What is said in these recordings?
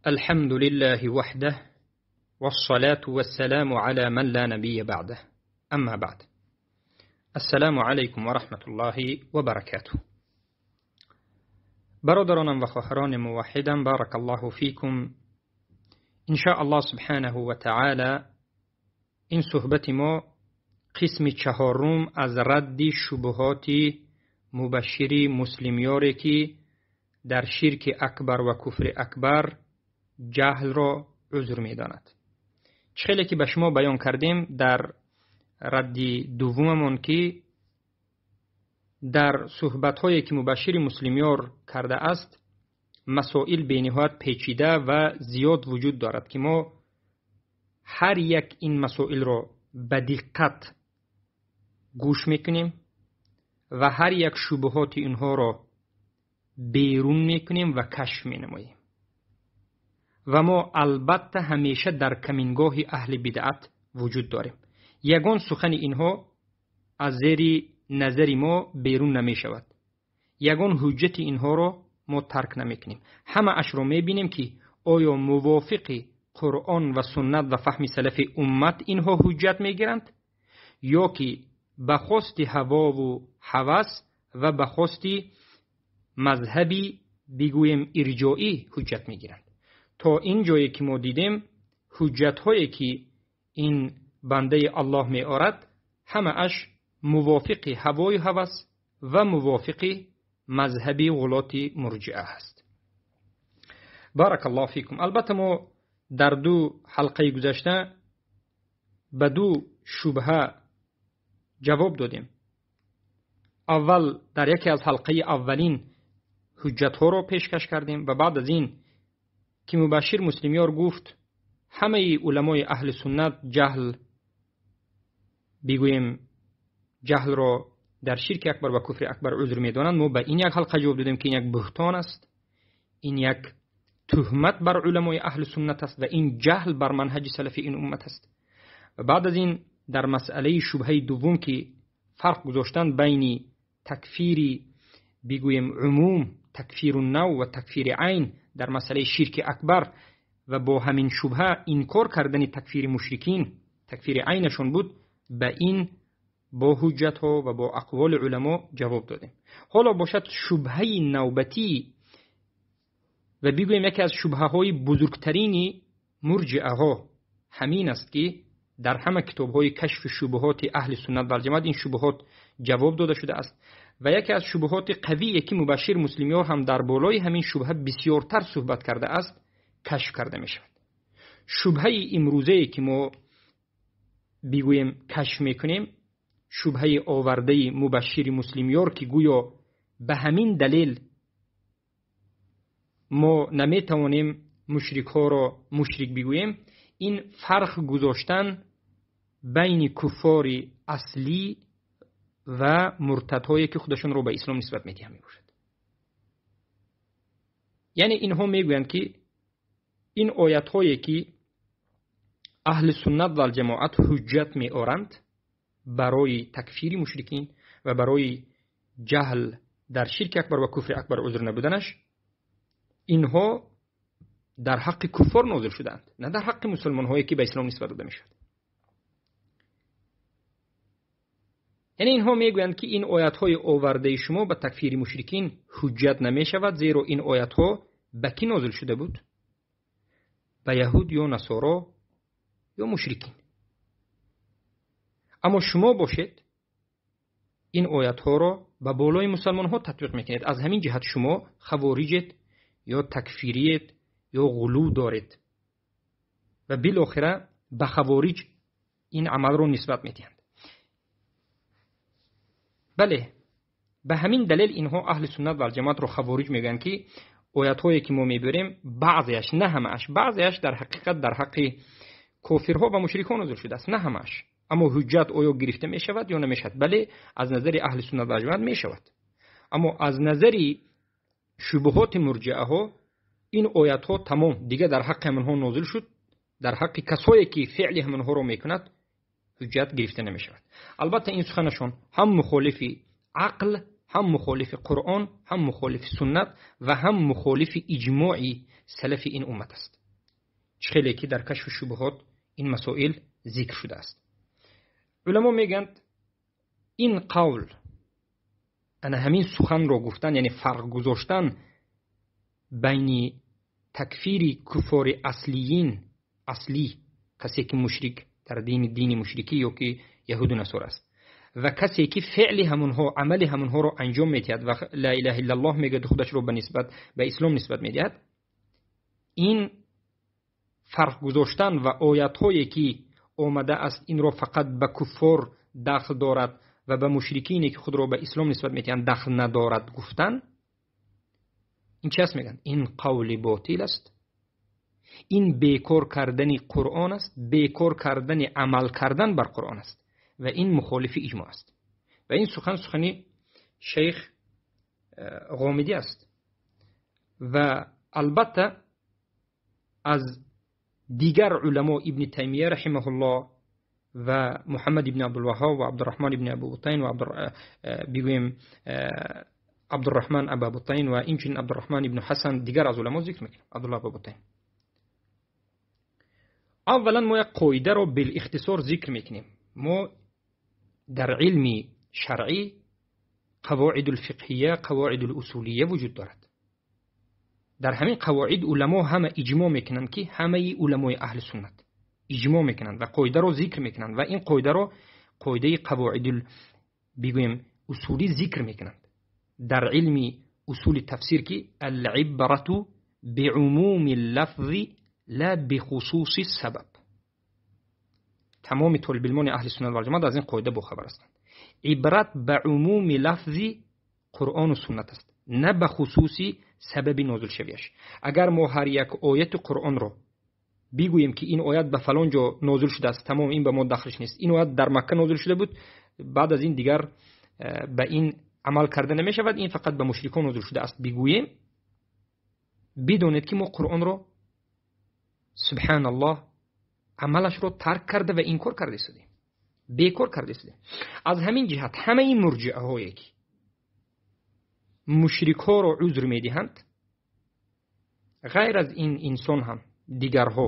الحمد لله وحده والصلاة والسلام على من لا نبي بعده أما بعد السلام علیکم و رحمت الله و برکاته. برادرانم و خواهران موحدم، بارک الله فیکم. ان شاء الله سبحانه و تعالی این صحبت ما قسم چهارم از رد شبهات مبشر مسلمیاره که در شرک اکبر و کفر اکبر جهل را عذر میداند. چخیلی که به شما بیان کردیم در رد دوممون که در صحبت‌هایی که مبشر مسلمیار کرده است مسائل بی‌نهایت پیچیده و زیاد وجود دارد که ما هر یک این مسائل را به دقت گوش میکنیم و هر یک شبهات اینها را بیرون میکنیم و کشف مینماییم و ما البته همیشه در کمینگاه اهل بدعت وجود داریم. یگان سخن اینها از زیر نظر ما بیرون نمی شود، یگان حجت اینها را ما ترک نمی کنیم. همه اش را می بینیم که آیا موافق قرآن و سنت و فهم سلف امت اینها حجت می گیرند یا که به خواست هوا و هوس و به خواست مذهبی بگوییم ارجاعی حجت می گیرند. تا این جایی که ما دیدیم حجت هایی که این بنده الله می آرد همه اش موافق هوای هوس و موافق مذهبی غلات مرجئه است. بارک الله فیکم. البته ما در دو حلقه گذشته به دو شبهه جواب دادیم. اول در یکی از حلقه اولین حجت ها را پیشکش کردیم و بعد از این که مبشر مسلمیار گفت همه علمای اهل سنت جهل بگوییم جهل را در شرک اکبر و کفر اکبر عذر میدانند، ما به این یک حلقه جواب دادیم که این یک بهتان است، این یک تهمت بر علمای اهل سنت است و این جهل بر منهج سلف این امت است. و بعد از این در مسئله شبهه دوم که فرق گذاشتن بین تکفیر بگوییم عموم، تکفیر النوع و تکفیر عین در مسئله شرک اکبر و با همین شبهه انکار کردن تکفیر مشرکین، تکفیر عینشون بود، به این با حجت ها و با اقوال علما جواب دادیم. حالا باشد شبهه نوبتی و بگوییم یکی از شبهه های بزرگترین مرجئه ها همین است که در همه کتاب های کشف شبهات اهل سنت و جماعت این شبهات جواب داده شده است و یکی از شبهات قوی که مبشر مسلمیار هم در بالای همین شبهه بسیارتر صحبت کرده است کشف کرده می شود. شبهه امروزه که ما بگوییم کشف میکنیم شبهه آورده مبشر مسلمیار که گویا به همین دلیل ما نمیتوانیم مشرک ها را مشرک بگوییم، این فرق گذاشتن بین کفار اصلی و مرتدهایی که خودشون رو به اسلام نسبت میدهند میباشد. یعنی اینها میگویند که این آیت هایی که اهل سنت و جماعت حجت می آرند برای تکفیر مشرکین و برای جهل در شرک اکبر و کفر اکبر عذر نبودنش، اینها در حق کفار نازل شدند، نه در حق مسلمان هایی که به اسلام نسبت داده میشد. یعنی اینها میگویند که این آیت های آورده شما به تکفیر مشرکین حجت نمیشود، زیرا این آیت ها به کی نازل شده بود؟ به یهود یا نصارا یا مشرکین. اما شما باشید این آیت ها را به بالای مسلمان ها تطبیق میکنید. از همین جهت شما خوارجت یا تکفیریت یا غلو دارید و بالاخره به خوارج این عمل را نسبت میدهند. بله، به همین دلیل اینها اهل سنت و جماعت رو خوارج میگن که آیت هایی که ما میبریم بعضیش، نه همش، بعضیش در حقیقت در حق کافرها و مشرکان نازل شده است، نه همش. اما حجت آیا گرفته میشود یا نمیشود؟ بله، از نظر اهل سنت و جماعت میشود. اما از نظر شبهات مرجئه ها این آیت ها تمام دیگه در حق همونها نازل شد، در حق کسایی که فعل همونها رو میکند حجت گرفته نمیشود. البته این سخنشون هم مخالف عقل، هم مخالف قرآن، هم مخالف سنت و هم مخالف اجماع سلف این امت است. Чӣ хеле ки дар Кашфу шубҳот ин масоил зикр шудааст. Уламо мегӯянд, ин қавл, ана ҳамин суханро гуфтан, яъне фарқ гузоштан байни такфири куфори аслиин, аслӣ, касе ки мушрик дар дини мушрикӣ ё ки яҳуду насор аст, ва касе ки феъли ҳамонҳо, амали ҳамонҳоро анҷом медиҳад ва ла илаҳа иллаллоҳ мегӯяд, худашро ба нисбат ба ислом нисбат медиҳад, ин фарқ гузоштан ва оятҳое ки омада аст инро фақат ба куффор дахл дорад ва ба мушрикине ки худро ба ислом нисбат медиҳанд дахл надорад гуфтан, ин чи аст мегӯянд? Ин қавли ботил аст, ин бекор кардани Қуръон аст, бекор кардани амал кардан бар Қуръон аст ва ин мухолифи иҷмоъ аст. Ва ин сухан сухани шейх Ғомидӣ аст. Ва албатта аз дигар уламо Ибни Таймия раҳимаҳуллоҳ ва Муҳаммад ибни Абдулваҳҳоб ва Абдурраҳмон ибни Абубутайн ва бигӯем Абдурраҳман Абабутайн ва инчунин Абдурраҳман ибну Ҳасан, дигар аз уламо зикр мекунам, Абдуллоҳ Абабутайн. Аввалан мо як қоидаро билихтисор зикр мекунем. Мо дар илми шаръӣ қавоиду лфиқҳия, қавоиду лусулия вуҷуд дорад. Дар ҳамин қавоид уламо ҳама иҷмоъ мекунанд, ки ҳамаи уламои аҳли суннат иҷмоъ мекунанд ва қоидаро зикр мекунанд ва ин қоидаро қоидаи қавоидул бигӯем усулӣ зикр мекунанд дар илми усули тафсир, ки алибрату биумуми лафзи ла бихусуси сабаб. Тамоми толибилмони аҳли суннат валҷамоат аз ин қоида бохабар ҳастанд. Ибрат ба умуми лафзи Қуръону суннат аст, на ба хусуси сабаби нозилшавиаш. Агар мо ҳар як ояти Қуръонро бигӯем, ки ин оят ба фалон ҷо нозил шудааст, тамом, ин ба мо дахлш нест, ин оят дар Макка нозил шуда буд, баъд аз ин дигар ба ин амал карда намешавад, ин фақат ба мушрикон нозил шудааст бигӯем, бидонед, ки мо Қуръонро, субҳаналлоҳ, амалашро тарк карда ва инкор карда истодем, бекор карда истодем. Аз ҳамин ҷиҳат ҳамаи мурҷиаҳое ки мушрикҳоро узр медиҳанд, ғайр аз ин инсон ҳам дигарҳо,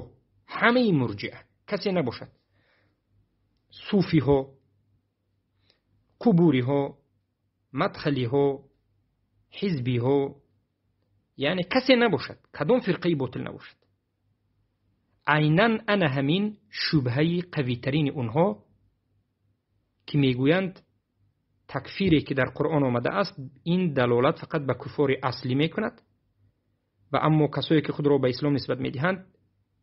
ҳамаи мурҷиа, касе набошад, суфиҳо, қубуриҳо, мадхалиҳо, ҳизбиҳо, яъне касе набошад, кадом фирқаи ботил набошад, айнан ана ҳамин шубҳаи қавитарини онҳо, ки мегӯянд такфире ки дар Қуръон омадааст, ин далолат фақат ба куфори аслӣ мекунад ва аммо касое ки худро ба ислом нисбат медиҳанд,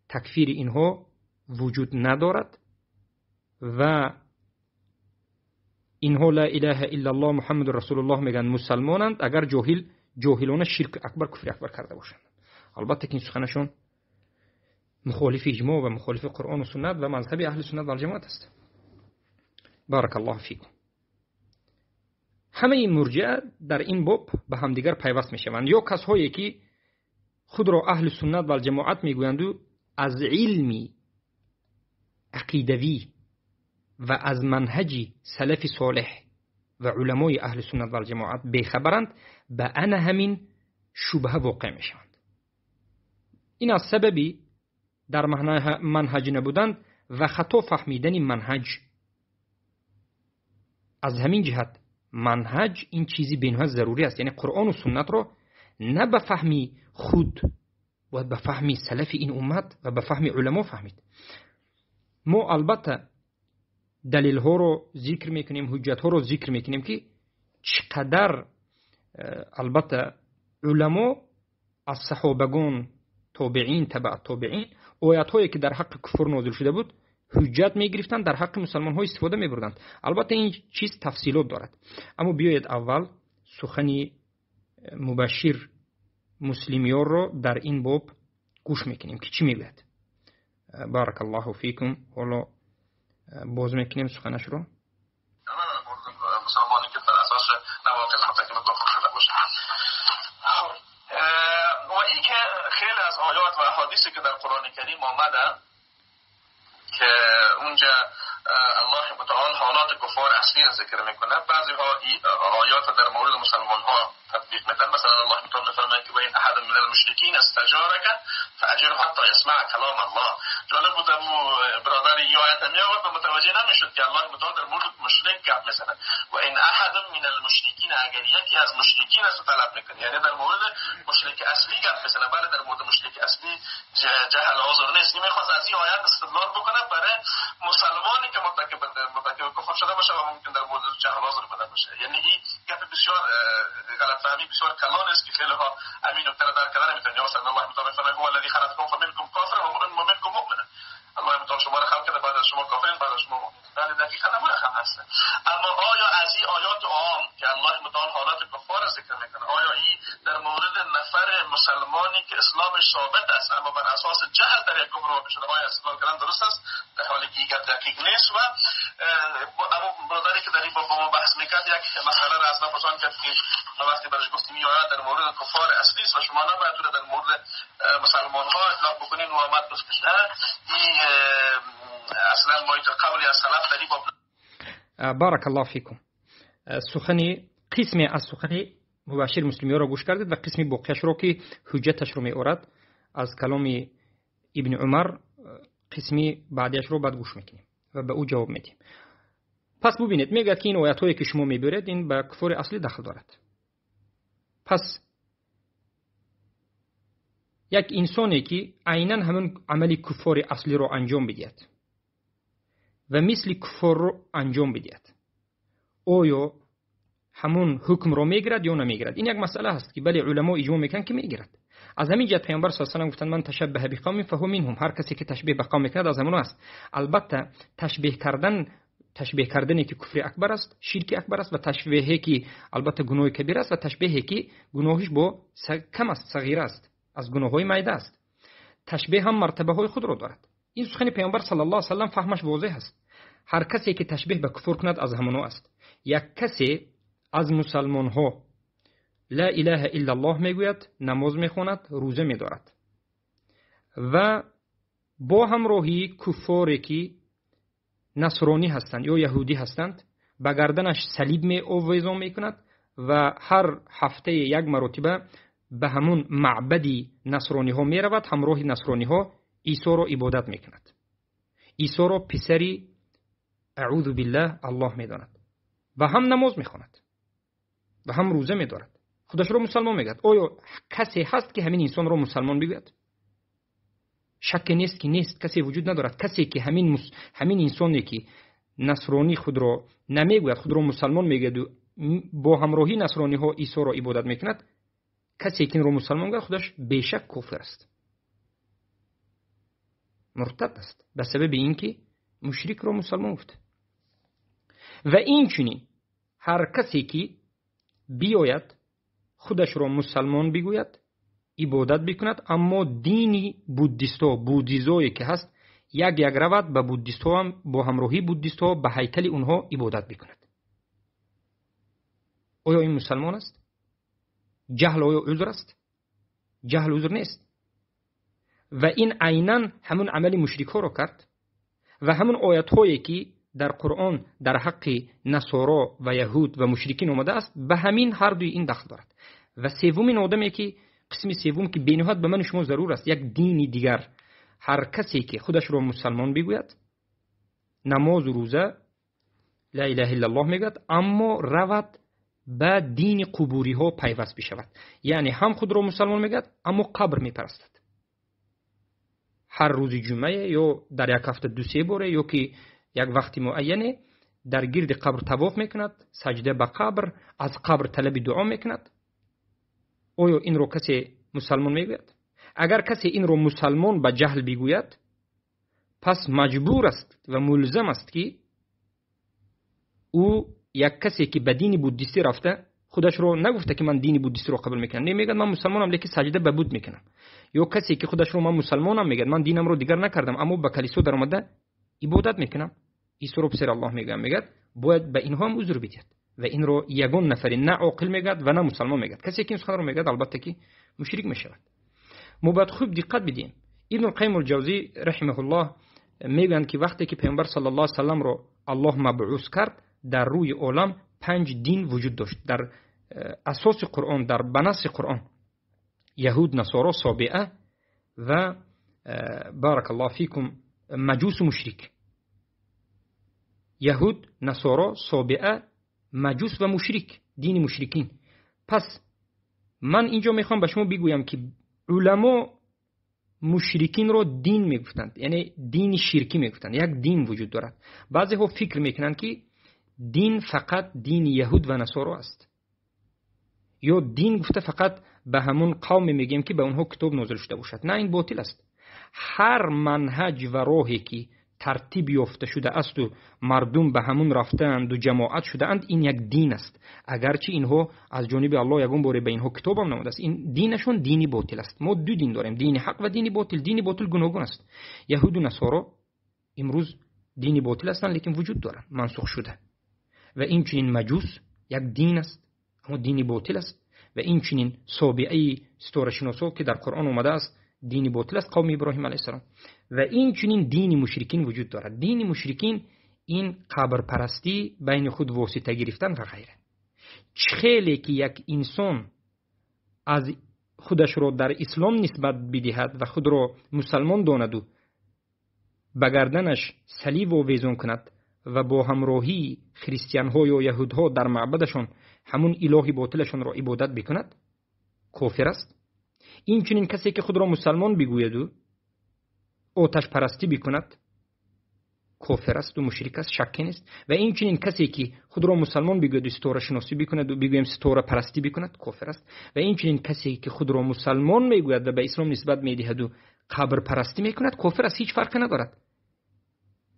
такфири инҳо вуҷуд надорад ва инҳо ла илаҳа иллаллоҳ Муҳаммаду расулуллоҳ мегӯянд, мусалмонанд, агар ҷоҳил ҷоҳилона ширки акбар, куфри акбар карда бошанд. Албатта ки ин суханашон мухолифи иҷмоъ ва мухолифи Қуръону суннат ва мазҳаби аҳли суннат валҷамоат аст. Баракаллоҳу фикум. Ҳамаи мурҷиа дар ин боб ба ҳамдигар пайваст мешаванд ё касҳое ки худро аҳли суннат валҷамоат мегӯянду аз илми ақидавӣ ва аз манҳаҷи салафи солеҳ ва уламои аҳли суннат валҷамоат бехабаранд, ба ана ҳамин шубҳа воқеъ мешаванд. Ин аз сабаби дар манҳаҷ набуданд ва хато фаҳмидани манҳаҷ. Аз ҳамин ҷиҳат манҳаҷ ин чизи бениҳоят зарурӣ аст, яъне Қуръону суннатро на ба фаҳми худ, бояд ба фаҳми салафи ин уммат ва ба фаҳми уламо фаҳмид. Мо албатта далилҳоро зикр мекунем, ҳуҷҷатҳоро зикр мекунем, ки чӣ қадар албатта уламо аз саҳобагон, тобеин, табаъ тобеин оятҳое ки дар ҳаққи куфр нозил шуда буд, ҳуҷҷат мегирифтанд, дар ҳаққи мусалмонҳо истифода мебурданд. Албатта ин чиз тафсилот дорад, аммо биёед аввал сухани Мубашшир Муслимёрро дар ин боб гӯш мекунем, ки чӣ мегӯяд. Баракаллоҳу фикум. Ҳоло боз мекунем суханашро. Мусалмоне ки дар асоси نواقض مرتکب کفر شده باشه. و این که خیلی از آیات و احادیثی که در قرآن کریم آمده که اونجا الله متعال حالات کفار اصلی را ذکر میکنه، بعضی ها آیات در مورد مسلمان ها تطبیق میدن. مثلا الله متعال میفرماید که و إن أحد من المشركين استجارك فاجره حتى يسمع كلام الله. جالب بود برادر این آیت می آورد و متوجه نمیشد که الله متعال در مورد مشرک گپ میزنه. و ان احد من المشرکین، اگر یکی از مشرکین است طلب میکنه، یعنی در مورد مشرک اصلی گپ میزنه. بله در مورد مشرک اصلی جهل عذر نیست. میخواست از این آیت استدلال بکنه برای مسلمانی که مرتکب کفر شده باشه و ممکن در مورد جهل عذر بوده باشه. یعنی این گپ بسیار غلط فهمی بسیار کلان است که خیلی ها همین نکته را درک کردن نمیتونن. یا مثلا الله متعال میفرماید هو الذی خلقکم فمنکم کافر و منکم مؤمن. الله متعال شما را خلق کرده، بعد از شما کافرین، بعد از شما مؤمن. بله دقیقاً همون رقم هست. اما آیا از این آیات عام که الله متعال حالات کفار را ذکر میکنه، آیا این در مورد نفر مسلمانی که اسلامش ثابت است اما بر اساس جهل در یک کفر واقع شده، آیا استدلال کردن درست است؟ در حالی که این گپ دقیق نیست. و اما برادری که در این با ما بحث میکرد یک مسئله را از ما پرسان کرد که ما وقتی برش گفتیم این آیات در مورد کفار اصلی است و شما نباید در مورد مسلمان ها اطلاق بکنین، و آمد گفت نه، این اصلا ما قولی از سلف در این باب. بارک الله فیکم. سخنی قسمی از سخنی مباشر مسلمی را گوش کردید و قسمی باقیش رو که حجتش رو می‌آورد از کلام ابن عمر، قسمی بعدیش رو بعد گوش میکنیم و به او جواب میدیم. پس ببینید میگه که این آیات‌هایی که شما میبرید این به کفر اصلی دخل دارد. پس یک انسانی که عیناً همون عمل کفر اصلی رو انجام بدهد و مثل کفر رو انجام بدهد، آیا همون حکم رو میگیرد یا نمیگیرد؟ این یک مسئله هست که بله علما اجماع میکنن که میگیرد. از همین جهت پیامبر صلی الله علیه و سلم گفتند من تشبه بقوم فهو منهم، هر کسی که تشبیه به قوم میکند از همون است. البته تشبیه کردنی که کفر اکبر است، شرک اکبر است، و تشبیهی که البته گناه کبیر است و تشبیهی که گناهش با کم است، صغیر است، از گناه‌های میده است. تشبیه هم مرتبه های خود را دارد. این سخن پیامبر صلی الله علیه و سلم فهمش واضح است. هر کسی که تشبیه به کفر کند از همون است. یک کسی از مسلمان ها لا اله الا الله میگوید، نماز میخواند، روزه میدارد و با همراهی کفاری که نصرانی هستند یا یهودی هستند به گردنش صلیب می آویزان میکند و هر هفته یک مرتبه به همون معبدی نصرانی ها می رود، همراه نصرانی ها عیسی را عبادت میکند. عیسی را پسری اعوذ بالله الله میداند و هم نماز میخواند و هم روزه میدارد، خودش را مسلمان میگوید. آیا کسی هست که همین انسان را مسلمان بگوید؟ شک نیست که نیست، کسی وجود ندارد. کسی که همین انسانی که نصرانی خود را نمیگوید، خود را مسلمان میگوید و با همراهی نصرانی ها عیسی را عبادت میکند، کسی که این را مسلمان میگوید خودش بیشک کافر است، مرتد است، به سبب اینکه مشرک را مسلمان گفت. و این چنین هر کسی که بیاید خودش را مسلمان بگوید، عبادت بکند، اما دینی بودیستا، بودیزایی که هست، یک یک رود به بودیستا هم با همراهی بودیستا به هیکل اونها عبادت بکند، آیا این مسلمان است؟ جهل آیا عذر است؟ جهل عذر نیست. و این عینا همون عمل مشرک ها را کرد و همون آیت هایی که در قرآن در حق نصارا و یهود و مشرکین آمده است به همین هر دوی این دخل دارد. و سومین آدمی که قسم سوم که بینهایت به من شما ضرور است، یک دینی دیگر، هر کسی که خودش را مسلمان بگوید، نماز و روزه، لا اله الا الله میگوید، اما رود به دین قبوری ها پیوست بشود، یعنی هم خود را مسلمان میگوید اما قبر میپرستد. هر روز جمعه یا در یک هفته دو سه باره یا که یک وقت معینه در گرد قبر طواف میکند، سجده به قبر، از قبر طلب دعا میکند. آیا این رو کسی مسلمان میگوید؟ اگر کسی این رو مسلمان به جهل بگوید، پس مجبور است و ملزم است که او یک کسی که به دین بودیستی رفته، خودش رو نگفته که من دین بودیستی رو قبول میکنم، نمیگه من مسلمانم لیکن سجده به بود میکنم. یا کسی که خودش رو من مسلمانم میگه، من دینم رو دیگر نکردم اما به کلیسا در آمده عبادت میکنم، عیسی رو پسر الله میگم، میگه باید به اینها هم عذر بدهد. و این رو یگان نفری نه عاقل میگد و نه مسلمان میگد. کسی که این سخن رو میگد البته که مشرک میشود. ما باید خوب دقت بدیم. ابن القیم الجوزی رحمه الله میگن که وقتی که پیامبر صلی الله علیه و سلم رو الله مبعوث کرد، در روی عالم 5 دین وجود داشت. در اساس قرآن، در بنص قرآن، یهود، نصارا، سابعه و بارک الله فیکم مجوس و مشرک. یهود، نصارا، سابعه، مجوس و مشرک، دین مشرکین. پس من اینجا میخوام به شما بگویم که علما مشرکین رو دین میگفتند، یعنی دین شرکی میگفتند. یک دین وجود دارد. بعضی ها فکر میکنند که دین فقط دین یهود و نصارا است، یا دین گفته فقط به همون قوم میگیم که به اونها کتاب نازل شده باشد. نه، این باطل است. هر منهج و راهی که ترتیب یافته شده است و مردم به همون رفتند و جماعت شده اند، این یک دین است. اگرچه اینها از جانب الله یگان باره به اینها کتاب هم نموده است، این دینشون دینی باطل است. ما دو دین داریم، دین حق و دین باطل. دین باطل گوناگون است. یهود و نصارا امروز دین باطل هستند، لیکن وجود دارند، منسوخ شده. و این چنین مجوس یک دین است، اما دین باطل است. و این چنین سابعه ستاره شناسا که در قرآن آمده است، دین باطل است، قوم ابراهیم علیه السلام. و این چنین دین مشرکین وجود دارد. دین مشرکین این قبر پرستی، بین خود واسطه گرفتن و غیره. خیلی که یک انسان از خودش را در اسلام نسبت بدهد و خود را مسلمان داند و به گردنش صلیب آویزان کند و با همراهی خریستیان ها یا یهودها در معبدشان همون الهی باطلشان را عبادت بکند، کافر است. این چنین کسی که خود را مسلمان بگوید و آتش پرستی بکند، کافر است و مشرک است، شکی نیست. و این چنین کسی که خود را مسلمان بگوید و ستاره شناسی بکند و بگویم ستاره پرستی بکند، کافر است. و این چنین کسی که خود را مسلمان میگوید و به اسلام نسبت میدهد و قبر پرستی میکند، کافر است. هیچ فرقی ندارد.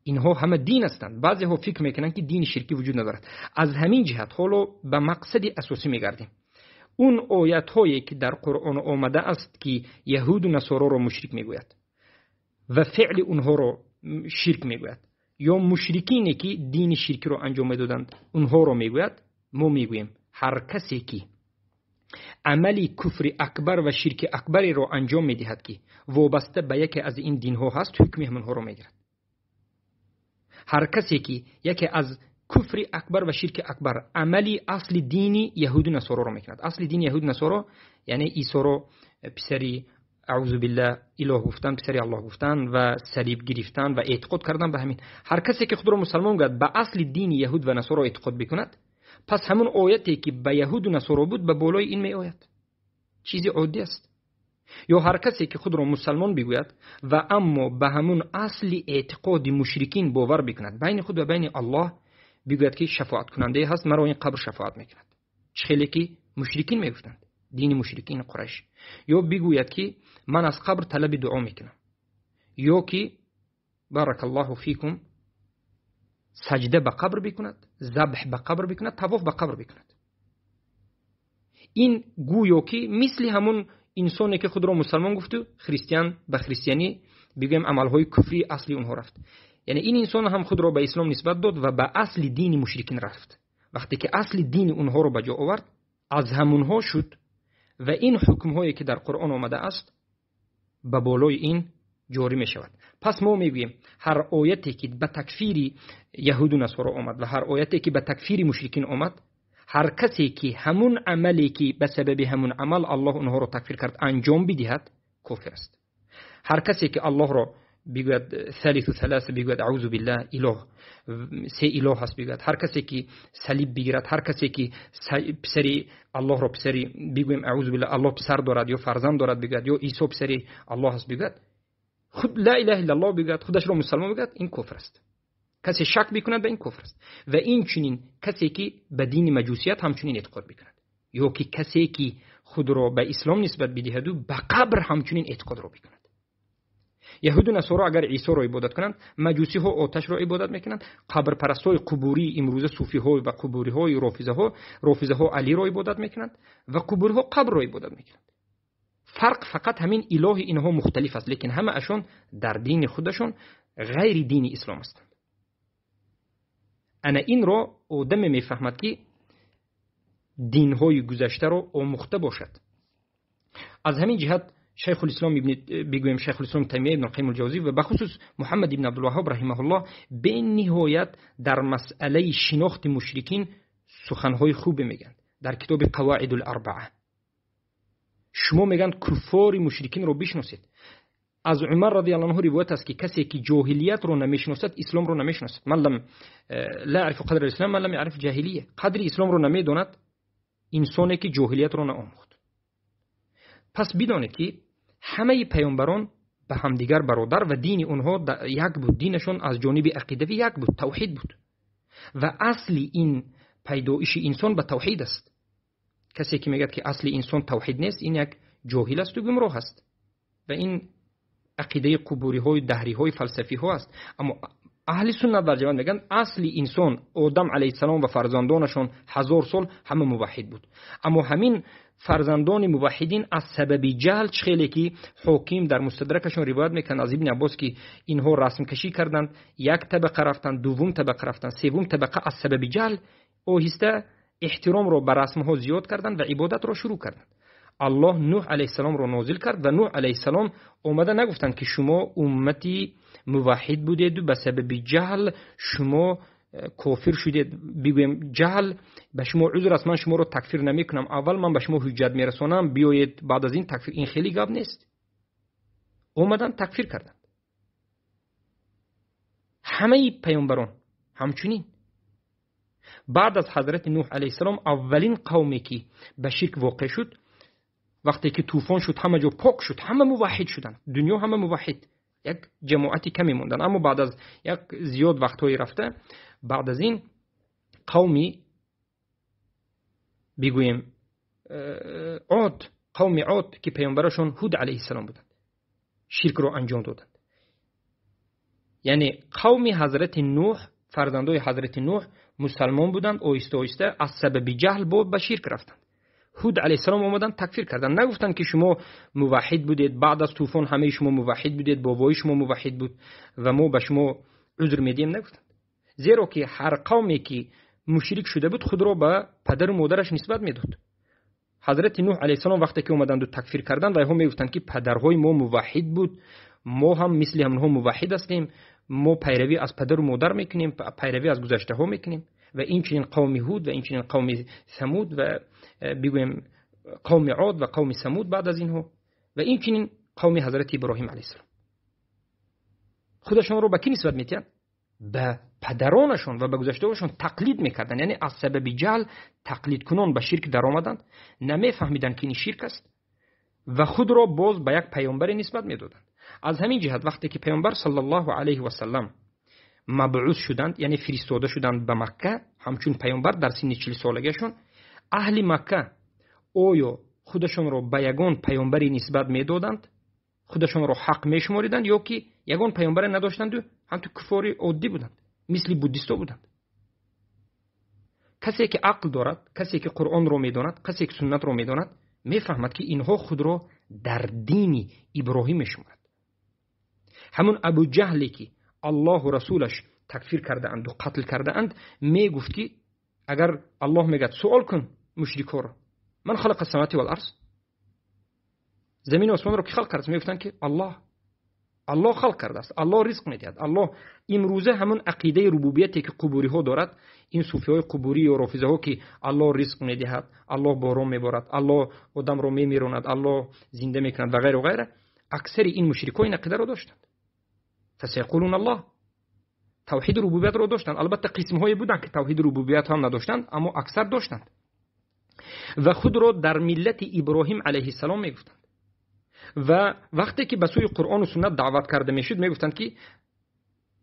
اینها همه دین هستند. بعضی ها فکر میکنند که دین شرکی وجود ندارد. از همین جهت حالا به مقصد اساسی میگردیم. اون آیت هایی که در قرآن آمده است که یهود و نصارا را مشرک میگوید و فعل اونها را شرک میگوید، یا مشرکینی که دین شرکی را انجام میدادند اونها را میگوید، ما میگوییم هر کسی که عملی کفر اکبر و شرک اکبری را انجام میدهد که وابسته به یکی از این دین ها هست، حکم همونها را میگیرد. هر کسی که یکی از کفر اکبر و شرک اکبر عملی اصل دینی یهود و نصارا را میکند، اصل دین یهود و نصارا یعنی عیسی را پسری اعوذ بالله اله گفتن، پسری الله گفتن و صلیب گرفتن و اعتقاد کردن به همین. هر کسی که خود را مسلمان گفت به اصل دین یهود و نصارا اعتقاد بکند، پس همون آیتی که به یهود و نصارا بود به بالای این می آید. چیزی عادی است. یا هر کسی که خود را مسلمان بگوید و اما به همون اصل اعتقاد مشرکین باور بکند، بین خود و بین الله بگوید که شفاعت کننده هست، مرا این قبر شفاعت میکند، خیلی که مشرکین میگفتند، دین مشرکین قریش. یا بگوید که من از قبر طلب دعا میکنم، یا که بارک الله فیکم سجده به قبر بکند، ذبح به قبر بکند، طواف به قبر بکند. این گویا که مثل همون انسانی که خود را مسلمان گفت و خریستیان به خریستیانی بگویم عملهای کفری اصلی اونها رفت. یعنی این انسان هم خود را به اسلام نسبت داد و به اصل دین مشرکین رفت. وقتی که اصل دین اونها را به جا آورد، از همونها شد و این حکمهایی که در قرآن آمده است به بالای این جاری می شود. پس ما میگوییم هر آیتی که به تکفیر یهود و نصارا آمد و هر آیتی که به تکفیر مشرکین آمد، هر کسی که همون عملی که به سبب همون عمل الله اونها را تکفیر کرد انجام بدهد، کافر است. هر کسی که الله را بگوید ثالث و ثلاثه، بگوید اعوذ بالله اله، سه اله هست بگوید، هر کسی که صلیب بگیرد، هر کسی که پسری الله را پسری بگویم اعوذ بالله الله پسر دارد یا فرزند دارد بگوید، یا عیسی پسری الله هست بگوید، خود لا اله الا الله بگوید، خودش را مسلمان بگوید، این کفر است. کسی شک بکند به این کفر است. و این چنین کسی که به دین مجوسیت همچنین اعتقاد بکند، یا که کسی که خود را به اسلام نسبت بدهد و به قبر همچنین اعتقاد را بکند. یهود و نصارا اگر عیسی را عبادت کنند، مجوسی ها آتش را عبادت میکنند، قبر پرستای قبوری امروزه صوفی ها و قبوری های رافضه ها علی را عبادت میکنند و قبوری ها قبر را عبادت میکنند. فرق فقط همین اله اینها مختلف است، لیکن همه اشون در دین خودشون غیر دین اسلام هستند. انا این را آدم میفهمد که دین های گذشته را آموخته باشد. از همین جهت شیخ الاسلام ابن بگویم شیخ الاسلام تیمیه ابن القیم الجوزی و بخصوص محمد ابن عبدالوهاب رحمه الله به نهایت در مسئله شناخت مشرکین سخنهای خوب میگن. در کتاب قواعد الاربعه شما میگن کفار مشرکین رو بشناسید. Аз Умар радиаллоҳу анҳу ривоят аст, ки касе ки ҷоҳилиятро намешиносад, исломро намешиносад. Ман лам ла яърифу қадра ислом ман лам яъриф ҷоҳилия. Қадри исломро намедонад инсоне ки ҷоҳилиятро наомӯхт. Пас бидонед, ки ҳамаи паёмбарон ба ҳамдигар бародар ва дини онҳо як буд. Динашон аз ҷониби ақидавӣ як буд, тавҳид буд. Ва асли ин пайдоиши инсон ба тавҳид аст. Касе ки мегӯяд, ки асли инсон тавҳид нест, ин як ҷоҳил асту гумроҳ аст. Ва ин ақидаи қубуриҳои даҳриҳои фалсафиҳо аст. Аммо аҳли суннат вал ҷамоат мегӯянд, асли инсон Одам алайҳиссалом ва фарзандонашон 1000 сол ҳама муваҳҳид буд. Аммо ҳамин фарзандони муваҳҳидин аз сабаби ҷаҳл, чӣ хеле ки ҳоким дар мустадракашон ривоят мекунанд аз Ибни Аббос, ки инҳо расмкашӣ карданд, як табақа рафтанд, дуввум табақа рафтанд, севум табақа аз сабаби ҷаҳл оҳиста эҳтиромро ба расмҳо зиёд карданд ва ибодатро шурӯъ карданд. Аллоҳ Нӯҳ алайҳиссаломро нозил кард ва Нӯҳ алайҳиссалом омада нагуфтанд, ки шумо уммати муваҳҳид будеду ба сабаби ҷаҳл шумо кофир шудед. Бигӯем, ҷаҳл ба шумо узр аст, ман шуморо такфир намекунам, аввал ман ба шумо ҳуҷҷат мерасонам, биёед баъд аз ин такфир. Ин хеле гап нест. Омаданд, такфир карданд. Ҳамаи паёмбарон ҳамчунин. Баъд аз ҳазрати Нӯҳ алайҳиссалом аввалин қавме ки ба ширк воқеъ шуд, вақте ки тӯфон шуд, ҳама ҷо пок шуд, ҳама муваҳҳид шуданд, дунё ҳама муваҳҳид, як ҷамоати каме монданд. Аммо баъд аз як зиёд вақтҳои рафта, баъд аз ин қавми, бигӯем, Од, қавми Од, ки паёмбарашон Ҳуд алайҳиссалом буданд, ширкро анҷом доданд. Яъне қавми ҳазрати Нӯҳ, фарзандои ҳазрати Нӯҳ мусалмон буданд, оҳиста оҳиста аз сабаби ҷаҳл ба ширк рафтанд. Ҳуд алайҳиссалом омаданд, такфир карданд. Нагуфтанд, ки шумо муваҳҳид будед, баъд аз тӯфон ҳамаи шумо муваҳҳид будед, бобои шумо муваҳҳид буд ва мо ба шумо узр медиҳем, нагуфтанд. Зеро ки ҳар қавме ки мушрик шуда буд, худро ба падару модараш нисбат медод. Ҳазрати Нӯҳ алайҳиссалом вақте ки омаданду такфир карданд, вайҳо мегуфтанд, ки падарҳои мо муваҳҳид буд, мо ҳам мисли ҳамонҳо муваҳҳид ҳастем, мо пайравӣ аз падару модар мекунем, пайравӣ аз гузаштаҳо мекунем. Ва инчунин қавми Ҳуд ва инчунин қавми Самуд ва бигӯем қавми Од ва қавми Самуд баъд аз инҳо ва инчунин қавми ҳазрати Иброҳим алайҳиссалом. Худашонро ба кӣ нисбат медиҳанд? Ба падаронашон ва ба гузаштаҳояшон тақлид мекарданд. Яъне аз сабаби ҷаҳл тақлидкунон ба ширк даромаданд, намефаҳмиданд, ки ин ширк аст ва худро боз ба як паёмбаре нисбат медоданд. Аз ҳамин ҷиҳат вақте ки паёмбар саллаллоҳу алайҳи васаллам мабъус шуданд, яъне фиристода шуданд ба Макка ҳамчун паёмбар дар синни 40 солагиашон, аҳли Макка оё худашонро ба ягон паёмбаре нисбат медоданд, худашонро ҳақ мешумориданд, ё ки ягон паёмбаре надоштанду ҳамту куфори оддӣ буданд, мисли буддисто буданд? Касе ки ақл дорад, касе ки Қуръонро медонад, касе ки суннатро медонад, мефаҳмад, ки инҳо худро дар дини Иброҳим мешуморад. Ҳамун Абуҷаҳле ки Аллоҳу расулаш такфир кардаанду қатл кардаанд, мегуфт, ки агар Аллоҳ мегӯяд, суол кун мушрикҳоро, ман халақа самавати вал арз, замину осмонро ки халқ кардааст? Мегуфтанд, ки Аллоҳ. Аллоҳ халқ кардааст, Аллоҳ ризқ медиҳад. Аллоҳ имрӯза ҳамун ақидаи рубубияте ки қубуриҳо дорад, ин суфиҳои қубурӣ ё рофизаҳо, ки Аллоҳ ризқ медиҳад, Аллоҳ борон меборад, Аллоҳ одамро мемиронад, Аллоҳ зинда мекунад ва ғайру ғайра, аксари ин мушрикҳо ин ақидаро доштанд. Фасайқулун Аллоҳ. Тавҳиди рубубиятро доштанд. Албатта қисмҳое буданд, ки тавҳиди рубубият ҳам надоштанд, аммо аксар доштанд ва худро дар миллати Иброҳим алайҳиссалом мегуфтанд. Ва вақте ки ба сӯи Қуръону суннат даъват карда мешуд, мегуфтанд, ки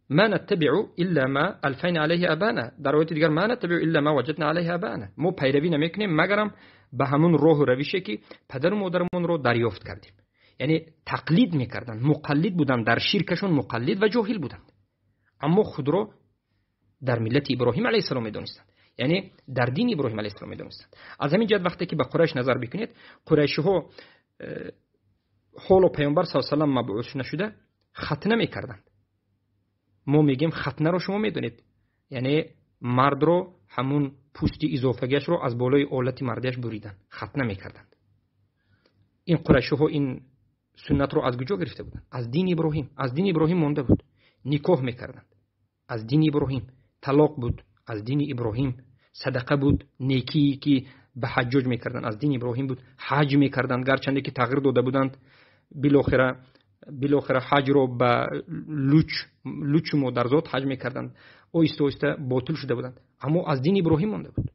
ма наттабиу илла ма алфайна алайҳи абана. Дар ривояти дигар, ма наттабиу илла ма ваҷадна алайҳи абана, мо пайравӣ намекунем, магарам ба ҳамун роҳу равише ки падару модарамонро дарёфт кардем. Яъне тақлид мекарданд, муқаллид буданд, дар ширкашон муқаллид ва ҷоҳил буданд, аммо худро дар миллати Иброҳим алайҳиссалом медонистанд, яъне дар дини Иброҳим алайҳиссалом медонистанд. Аз ҳамин ҷиҳат вақте ки ба Қурайш назар бикунед, қурайшиҳо ҳоло паёмбар саллаллоҳу алайҳи васаллам мабъус нашуда хатна мекарданд. Мо мегӯем хатнаро шумо медонед, яъне мардро ҳамун пӯсти изофагиашро аз болои олати мардиаш буридан, хатна мекарданд. Ин қурайшиҳо ин суннатро аз куҷо гирифта буданд? Аз дини Иброҳим. Аз дини Иброҳим монда буд. Никоҳ мекарданд аз дини Иброҳим, талоқ буд аз дини Иброҳим, садақа буд, некие ки ба ҳаҷҷоҷ мекарданд, аз дини Иброҳим буд, ҳаҷ мекарданд, гарчанде ки тағйир дода буданд билохира. Билохира ҳаҷро ба лучу модарзод ҳаҷ мекарданд. Оҳиста оҳиста ботил шуда буданд, аммо аз дини Иброҳим монда буд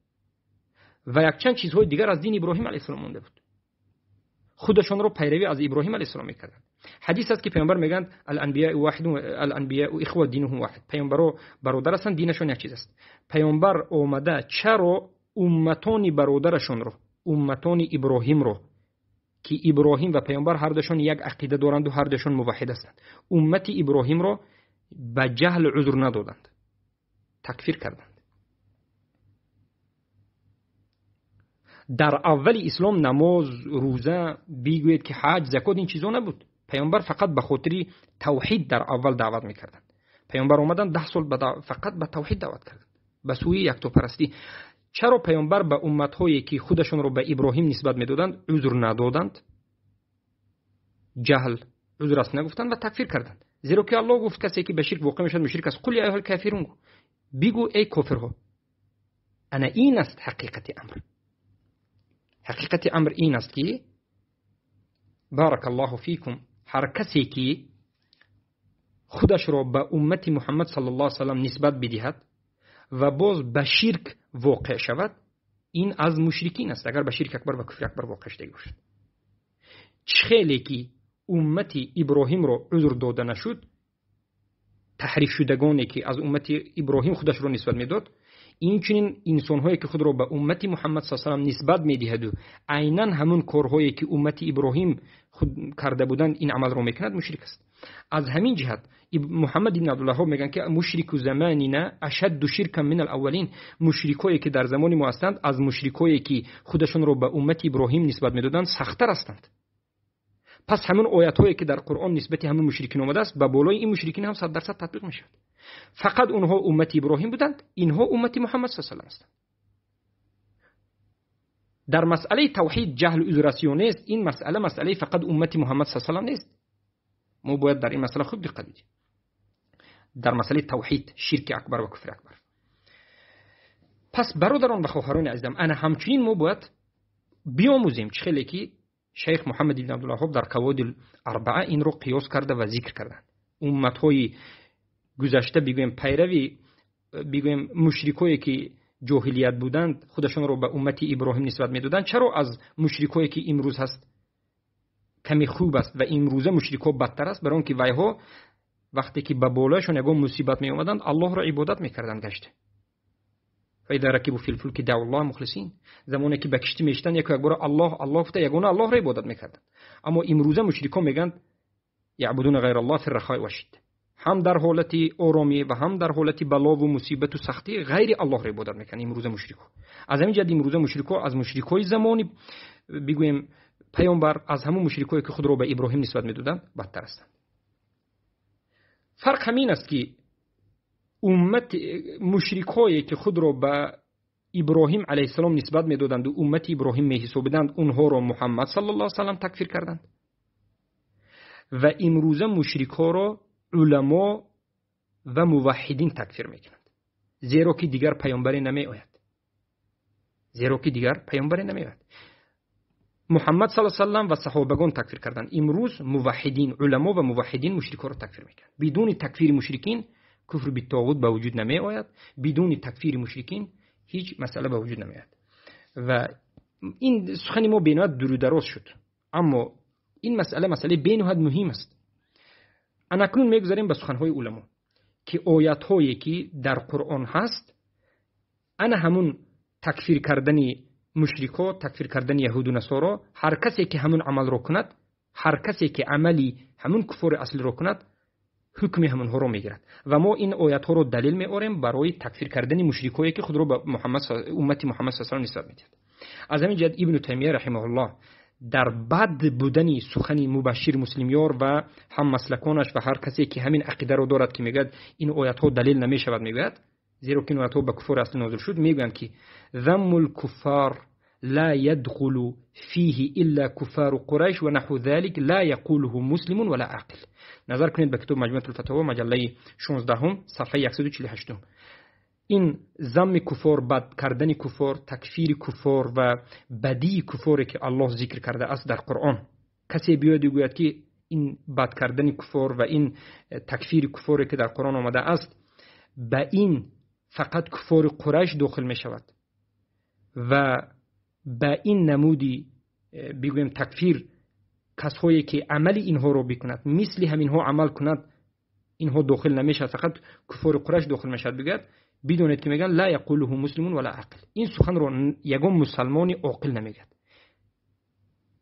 ва якчанд чизҳои дигар аз дини Иброҳим алайҳиссалом монда буд. Худашонро пайравӣ аз Иброҳим алайҳиссалом мекарданд. Ҳадис аст, ки паёмбар мегӯянд: аланбияу ваҳидун, аланбияу ихва, динуҳум ваҳид. Паёмбаро бародар ҳастанд, динашон як чиз аст. Паёмбар омада чаро умматони бародарашонро, умматони Иброҳимро, ки Иброҳим ва паёмбар ҳардуяшон як ақида доранду ҳардуяшон муваҳҳид ҳастанд, уммати Иброҳимро ба ҷаҳл узр надоданд, такфир карданд? Дар аввали ислом намоз, рӯза, бигӯед ки ҳаҷ, закот, ин чизо набуд. Паёмбар фақат ба хотири тавҳид дар аввал даъват мекарданд. Паёмбар омаданд, 10 сол фақат ба тавҳид даъват карданд, ба сӯи яктопарастӣ. Чаро паёмбар ба умматҳое, ки худашонро ба Иброҳим нисбат медоданд, узр надоданд? Ҷаҳл узр аст нагуфтанд ва такфир карданд. Зеро ки Аллоҳ гуфт: касе ки ба ширк воқеъ мешавад, мушрик аст. Қул я айюҳал кафирун, бигӯ эй кофирҳо. Ана ин аст ҳақиқати амр. Ҳақиқати амр ин аст, ки, баракаллоҳу фикум, ҳар касе ки худашро ба уммати Муҳаммад саллаллоҳу алайҳи васаллам нисбат бидиҳад ва боз ба ширк воқеъ шавад, ин аз мушрикин аст, агар ба ширк акбар ва куфри акбар воқеъ шудагӣ бошад. Чӣ хеле ки уммати Иброҳимро узр дода нашуд, таҳрифшудагоне ки аз уммати Иброҳим худашро нисбат медод, инчунин инсонҳое ки худро ба уммати Муҳаммад саллаллоҳу алайҳи васаллам нисбат медиҳаду айнан ҳамун корҳое ки уммати Иброҳим худ карда буданд, ин амалро мекунад, мушрик аст. Аз ҳамин ҷиҳат Муҳаммад ибн Абдулваҳҳоб мегӯянд, ки мушрику заманина ашадду ширкан мин алаввалин. Мушрикое ки дар замони мо ҳастанд, аз мушрикое ки худашонро ба уммати Иброҳим нисбат медоданд, сахттар ҳастанд. Пас ҳамун оятҳое ки дар Қуръон нисбати ҳамун мушрикин омадааст, ба болои ин мушрикин ҳам 100% татбиқ мешавад. Фақат онҳо уммати Иброҳим буданд, инҳо уммати Муҳаммад саллаллоҳу алайҳи васаллам ҳастанд. Дар масъалаи тавҳид ҷаҳл узр аст ё нест, ин масъала масъалаи фақат уммати Муҳаммад саллаллоҳу алайҳи васаллам нест. Мо бояд дар ин масъала хуб диққат бидиҳем. Дар масъалаи тавҳид, ширки акбар ва куфри акбар. Пас бародарон ва хоҳарони азизам, ана ҳамчунин мо бояд биомӯзем, чӣ хеле ки шайх Муҳаммад ибн Абдулваҳҳоб дар Қавоидул Арбаа инро қиёс карда ва зикр карданд. Умматҳои гузашта, бигӯем пайрави, бигӯем мушрикое ки ҷоҳилият буданд, худашонро ба уммати Иброҳим нисбат медоданд, чаро аз мушрикое ки имрӯз ҳаст каме хуб аст ва имрӯза мушрикҳо бадтар аст? Барои он ки вайҳо вақте ки ба болояшон ягон мусибат меомаданд, Аллоҳро ибодат мекарданд гашта. فإذا ركبوا في الفلك دعوا الله مخلصین. زمانی که به کشتی میشتن، یک بار الله الله گفته، یگانه الله را عبادت میکردند. اما امروزه مشرکان میگن یعبدون غیر الله فی الرخاء والشده، هم در حالت آرامی و هم در حالت بلا و مصیبت و سختی غیر الله را عبادت میکنن امروزه مشرکان. از همین جهت امروزه مشرکان از مشرکای زمانی بگوییم پیامبر، از همون مشرکایی که خود را به ابراهیم نسبت میدادند، بدتر هستند. فرق همین است که امت مشرکایی که خود را به ابراهیم علیه السلام نسبت میدادند و امت ابراهیم میحسابیدند، اونها را محمد صلی الله علیه و سلم تکفیر کردند و امروزه مشرک‌ها را علما و موحدین تکفیر میکنند، زیرا که دیگر پیامبری نمی آید. زیرا که دیگر پیامبری نمی آید. محمد صلی الله علیه و سلم و صحابگان تکفیر کردند. امروز موحدین، علما و موحدین مشرک‌ها را تکفیر میکنند. بدون تکفیر مشرکین کفر بالطاغوت به وجود نمی آید. بدون تکفیر مشرکین هیچ مسئله به وجود نمی آید. و این سخن ما بینهایت دور و دراز شد، اما این مسئله مسئله بینهایت مهم است. اکنون میگذاریم به سخنهای علما که آیت هایی که در قرآن هست، انا همون تکفیر کردن مشرکا، تکفیر کردن یهود و نصارا، هر کسی که همون عمل رو کند، هر کسی که عملی همون کفر اصلی رو کند، حکم همونها رو میگیرد. و ما این آیت ها رو دلیل میآوریم برای تکفیر کردن مشرکایی که خود رو به محمد امت محمد صلی الله علیه و نسبت میدهد. از همین جهت ابن تیمیه رحمه الله در بد بودن سخن مبشر مسلمیار و هم مسلکانش و هر کسی که همین عقیده رو دارد که میگوید این آیت ها دلیل نمیشود، میگوید زیرا که این آیت ها به کفر اصلی نازل شد، میگویند که ذم الكفار لا يدخل فيه إلا كفار قريش ونحو ذلك لا يقوله مسلم ولا عاقل. نظر کنید به کتاب مجموعة الفتاوى مجله 16 صفحه 148. این ذم کفار، بد کردن کفار، تکفیر کفار و بدی کفاری که الله ذکر کرده است در قرآن، کسی بیاید و گوید که Ин бад кардани куффор ва ин такфири куффоре ки дар Қуръон омада аст, ба ин фақат куффори Қурайш дохил мешавад ва ба ин намуди бигӯем такфир касҳое ки амали инҳоро бикунад, мисли ҳаминҳо амал кунад, инҳо дохил намешавад, фақат куффори Қурайш дохил мешавад, бигӯяд, бидонед ки мегӯянд ла яқулуҳу муслимун вала ақил. Ин суханро ягон мусалмони оқил намегӯяд.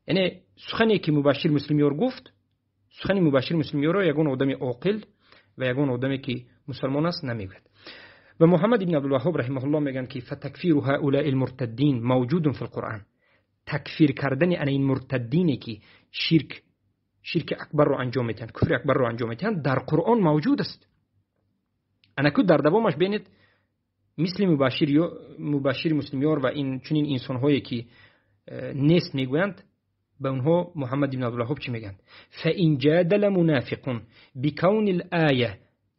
Яъне сухане ки Мубашшир Муслимёр гуфт, сухани Мубашшир Муслимёрро ягон одами оқил ва ягон одаме ки мусалмон аст намегӯяд. Ва Муҳаммад ибн Абдулваҳҳоб раҳимаҳуллоҳ мегӯянд ки фатакфиру ҳаулаи лмуртаддин мавҷудун фи лқуръан. Такфир кардани ана ин муртаддине ки ширки акбарро анҷом медиҳанд, куфри акбарро анҷом медиҳанд, дар Қуръон мавҷуд аст. Анаку дар давомаш бинед, мисли Мубашшир Муслимёр ва ин чунин инсонҳое ки нест мегӯянд, ба онҳо Муҳаммад ибн Абдулваҳҳоб чӣ мегӯянд? فإن جادل منافق بكون الآية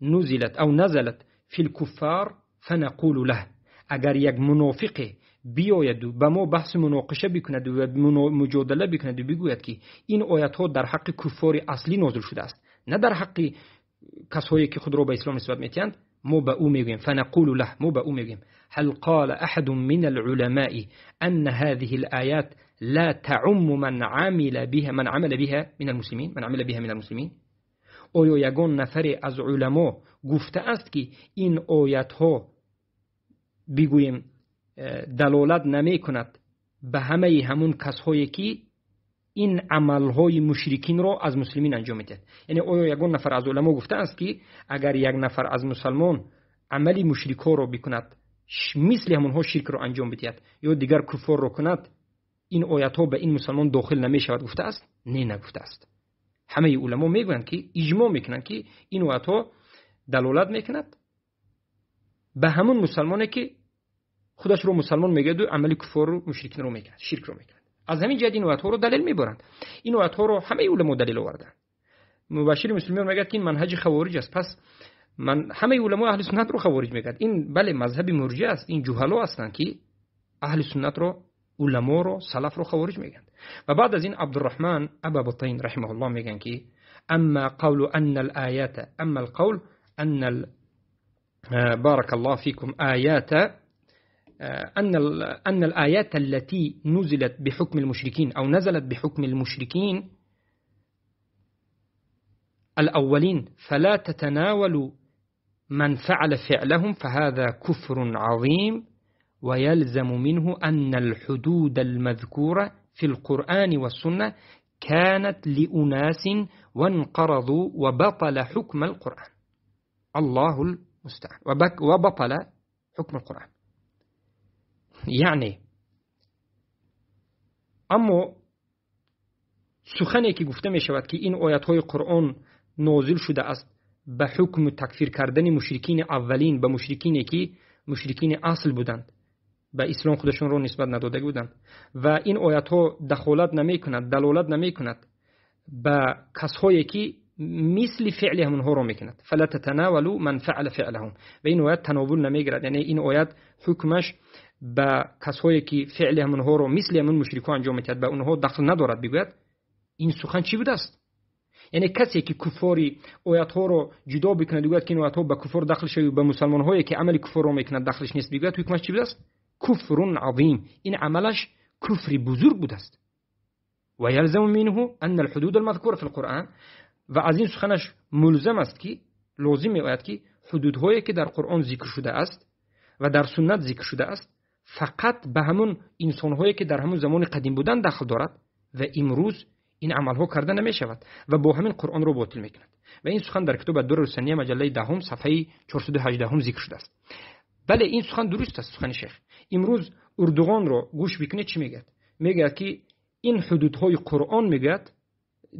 نزلت أو نزلت في الكفار فنقول له. اگر یک منافق بیاید و به ما بحث مناقشه بکند و مجادله بکند و بگوید که این آیت ها در حق کفار اصلی نازل شده است، نه در حق کسایی که خود را به اسلام نسبت میدهند، ما به او میگوییم فنقول له، ما به او میگوییم هل قال احد من العلماء ان هذه الآيات لا تعم من عمل بها من عمل بها من المسلمين من عمل بها من المسلمين؟ آیا یگان نفر از علما گفته است که این آیت ها بگوییم دلالت نمی کند به همه همون کسایی که این عملهای مشرکین را از مسلمین انجام میدهد؟ یعنی آیا یگان نفر از علما گفته است که اگر یک نفر از مسلمان عملی مشرکا را بکند، مثل همونها شرک را انجام بدهد یا دیگر کفار را کند، این آیت ها به این مسلمان داخل نمی شود گفته است؟ نه، نگفته است. همه علما میگویند که اجماع میکنند که این آیت ها دلالت میکند به همون مسلمانی که خودش رو مسلمان میگه و عمل کفار و مشرکین رو میکند، شرک رو میکند. از همین جهت این آیت ها رو دلیل میبرند. این آیت ها رو همه علما دلیل آوردند. مبشر مسلمان میگه که این منهج خوارج است. پس من همه علما اهل سنت رو خوارج میگه. این بله مذهب مرجئه است، این جهلا هستند که اهل سنت رو، علما رو، سلف رو خوارج میگن. و بعد از این عبدالرحمن ابا بطین رحمه الله میگن که اما قول ان الآیات اما القول ان بارك الله فيكم آيات أن الآيات التي نزلت بحكم المشركين أو نزلت بحكم المشركين الأولين فلا تتناول من فعل فعلهم فهذا كفر عظيم، ويلزم منه أن الحدود المذكورة في القرآن والسنة كانت لأناس وانقرضوا وبطل حكم القرآن. الله المستعان. وبطل حكم القرآن. یعنی اما سخنی که گفته می شود که این آیت های قرآن نازل شده است به حکم تکفیر کردن مشرکین اولین، به مشرکینی که مشرکین اصل بودند، به اسلام خودشون رو نسبت نداده بودند، و این آیت ها دخالت نمی کند، دلالت نمی کند به کسایی که مثل فعل همونها رو میکند. فلا تتناولوا من فعل فعلهم. و این آیت تناول نمیگیرد، یعنی این آیت حکمش به کسایی که فعل همونها رو مثل همون مشرکان انجام میدهد به اونها دخل ندارد. بگوید این سخن چی بوده است؟ یعنی کسی که کفاری آیت ها رو جدا بکند بگوید که این آیت ها به کفر داخل شوی و به مسلمان هایی که عمل کفر رو میکند داخلش نیست، بگوید حکمش چی بوده است؟ کفر عظیم. این عملش کفر بزرگ بوده است. و یلزم منه ان الحدود المذکوره فی القرآن. و از این سخنش ملزم است که لازم میآید که حدودهایی که در قرآن ذکر شده است و در سنت ذکر شده است فقط به همون انسانهایی که در همون زمان قدیم بودن دخل دارد و امروز این عملها کرده نمی شود و با همین قرآن رو باطل میکند. و این سخن در کتاب الدر السنیه مجله 10 صفحه 418 ذکر شده است. بله این سخن درست است، سخن شیخ. امروز اردوغان رو گوش بکنه چی میگه؟ میگه که این حدودهای قرآن میگه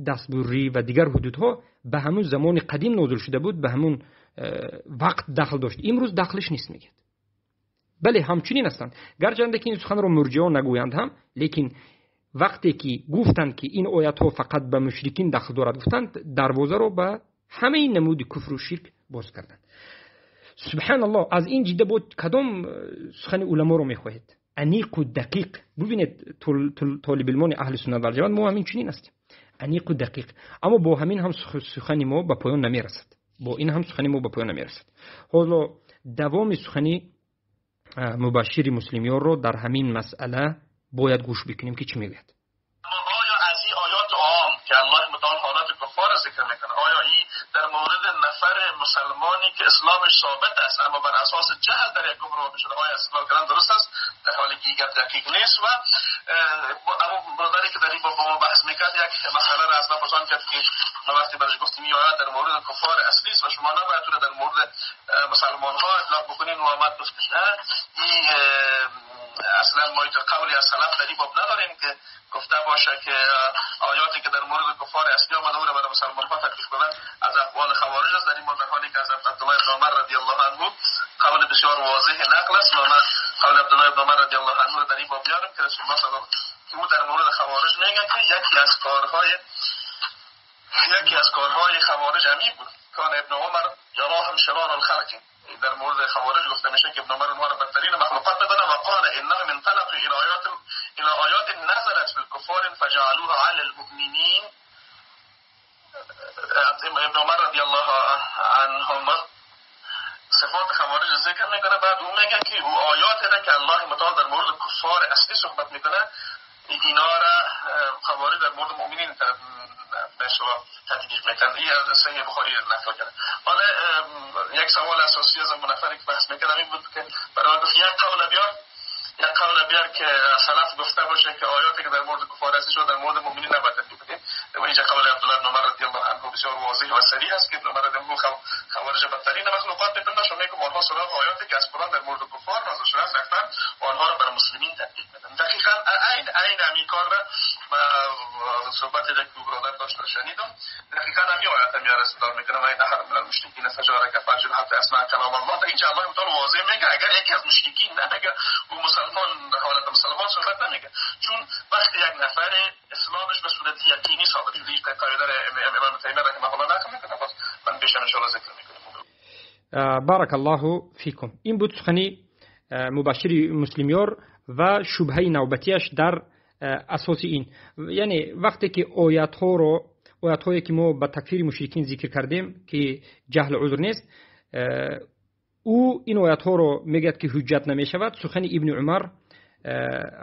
دستبری و دیگر حدودها به همون زمان قدیم نازل شده بود، به همون وقت دخل داشت، امروز دخلش نیست میگه. بله همچنین هستند، گرچه که این سخن رو مرجئه نگویند هم، لیکن وقتی که گفتند که این آیت ها فقط به مشرکین دخل دارد، گفتند دروازه رو به همه نمود کفر و شرک باز کردند. سبحان الله. از این جده بود کدام سخن علما رو میخواهید؟ انیق و دقیق. ببینید طالب علمان اهل سنت و جماعت ما همین چنین هستیم، Аниқу дақиқ. Аммо бо ҳамин ҳам сухани мо ба поён намерасад. Бо ин ҳам сухани мо ба поён намерасад. Ҳоло давоми сухани Мубашшири Муслимёрро дар ҳамин масъала бояд гӯш бикунем, ки чӣ мегӯяд. Оё аз ин оят ом ки Аллоҳ мутаол ҳолати куффор зикр мекунад, оё ин дар мавриди нафар мусулмоне ки исломаш собит аст, аммо бар асоси ҷаҳл дар як гумроҳ шуда, оё истидлол кардан дуруст аст? Дар ҳоле ки ин гап дақиқ нест. Ва аммо бародаре ки дар ин боб бо мо баҳс мекард, як масъала ро аз ман пурсон кард, ки ما وقتی برش گفتیم این آیات در مورد کفار اصلی است و شما نباید او را در مورد مسلمان ها اطلاق بکنین، و آمد گفت نه، این اصلا ما قولی از سلف در این باب نداریم که گفته باشه که آیاتی که در مورد کفار اصلی آمده او را برای مسلمان ها تطبیق بدن از اقوال خوارج است. در این مورد، در حالی که از عبدالله بن عمر رضی الله عنه قول بسیار واضح نقل است، و من قول عبدالله بن عمر رضی الله عنه در این باب میارم که رسول الله صلی الله که او در مورد خوارج میگه که یکی از کارهای خوارج همین بود. کان ابن عمر یراهم شرار الخلق. در مورد خوارج گفته میشه که ابن عمر اونها را بدترین مخلوقات میدانه. و قال انهم انطلقوا الى آیات نزلت في الكفار فجعلوها على المؤمنین. ابن عمر رضی الله عنهما صفات خوارج ذکر میکنه، بعد اون میگه که او آیات را که الله متعال در مورد کفار اصلی صحبت میکنه، اینا را خوارج در مورد مؤمنین به تطبیق میکنن. این از صحیح بخاری نقل کرده. حالا یک سوال اساسی از اون نفری که بحث میکردم این بود که برای گفت یک قول بیار که سلف گفته باشه که آیاتی که در مورد کفار اصلی شد در مورد مؤمنین نباید تطبیق بدیم. و اینجا قول عبدالله بن عمر رضی الله عنه بسیار واضح و صریح است که ابن عمر رضی الله عنه خوارج بدترین مخلوقات میپنداشت. شما میگم آنها سراغ آیاتی که از قرآن در مورد کفار نازل شده است رفتن و آنها را برای مسلمین تطبیق بدن. دقیقاً عین همین کار را صحبت یک برادر داشت شنیدم، دقیقاً همین آیات میاره استدلال میکنه: و ان احد من المشرکین استجارک فاجره حتی یسمع کلام الله. اینجا الله تعالی واضح میگه اگر یکی از مشرکین، نمیگه او مسلمان در حالت مسلمان صحبت نمیگه، چون وقتی یک نفر اسلامش به صورت یقینی ثابت شده، قاعده امام تیمیه رحمه الله نقل میکنه، باز من بیشتر ان ذکر میکنم. بارک الله فیکم. این بود سخنی مبشر مسلمیار و شبهه نوبتیش در اساس این، یعنی وقتی که آیت ها رو، آیت هایی که ما به تکفیر مشرکین ذکر کردیم که جهل عذر نیست، او این آیت ها رو میگه که حجت نمیشود، سخن ابن عمر